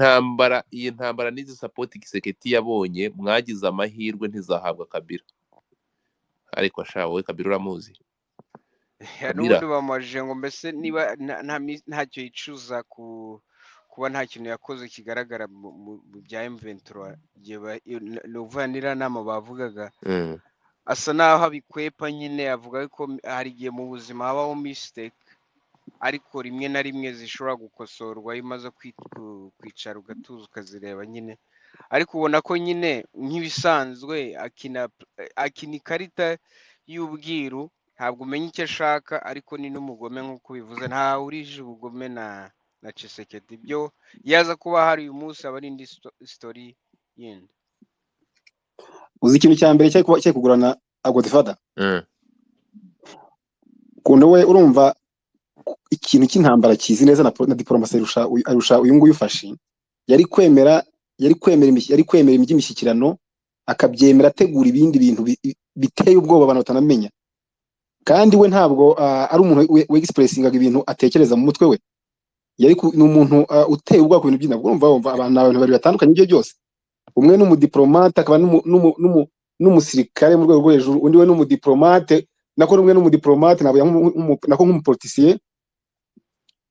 Speaker 1: ntambara n'izi support Tshisekedi yabonye, mwagize amahirwe ntizahabwa Kabila. Ariko sha, wowe Kabila uramuzi?
Speaker 4: Ya,
Speaker 1: Kabila
Speaker 4: n'ubundi bamubajije ngo mbese niba ntacyo yicuza ku kuba nta kintu yakoze kigaragara mu bya M23 igihe ni ukuvuga n'iriya nama bavugaga, asa naho abikwepa nyine, avuga ko hari igihe mu buzima habaho mistake, ariko rimwe na rimwe zishobora gukosorwa iyo umaze kwicara ugatuza ukazireba nyine. Ariko ubona ko nyine nk'ibisanzwe akina ikarita y'ubwiru, ntabwo umenya icyo ashaka, ariko ni n'umugome nk'uko bivuze, ntawe urije ubugome na Tshisekedi. Byo yaza kuba hari uyu munsi aba ari indi story yindi.
Speaker 2: Uzi ikintu cya mbere cyari kugurana Godfather, ukuntu we urumva ikintu cy'intambara kizi neza na diplomasi, arusha uyu nguyu ufashe. Yari kwemera iby'imishyikirano, akabyemera ategura ibindi bintu biteye ubwoba abantu batanamenya. Kandi we ntabwo ari umuntu wexpressingaga ibintu atekereza mu mutwe we. Ni umuntu uteye ubwoba ku bintu by'intambara. Urumva, wumva abantu ni abantu babiri batandukanye. Ibyo byose, umwe ni umudiplomate akaba n'umusirikare mu rwego rwo hejuru, undi we ni umudiplomate, nako umwe ni umudiplomate ntabwo nako nk'umupoliticien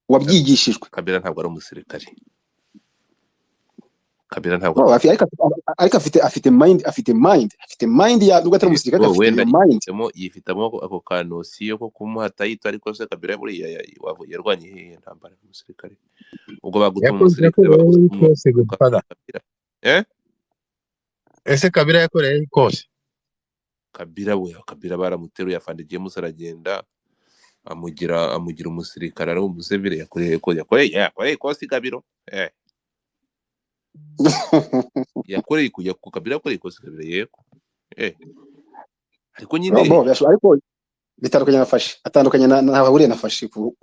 Speaker 2: wabyigishijwe.
Speaker 1: Kabila ntabwo ari umusirikare. Kabila ntabwo
Speaker 2: No, ariko afite mind ya nubwo atari umusirikare,
Speaker 1: Bo
Speaker 2: afite
Speaker 1: wenda
Speaker 2: iyo mind.
Speaker 1: yifitemo ako ka notion ko kumuha title. Ariko se Kabila buriya yarwanye hehe intambara umusirikare? Ubwo bagutuma
Speaker 5: Yakoze
Speaker 1: umusirikare
Speaker 5: yakoreye
Speaker 1: bagutuma
Speaker 5: ikosi, Godfather.
Speaker 1: Kabila, eh?
Speaker 5: Ese Kabila yakoreye ikosi?
Speaker 1: Kabila we, Kabila baramuteruye, afande James aragenda amugira umusirikare, ari umusivile. Yakoreye ikosi Gabiro, eh. Yakoreye kujya ku Kabila, yakoreye ikosa Kabila, yego. Ariko nyine
Speaker 2: Bo, ariko bitandukanye na Fashi, atandukanye na ntaho ahuriye na Fashi ku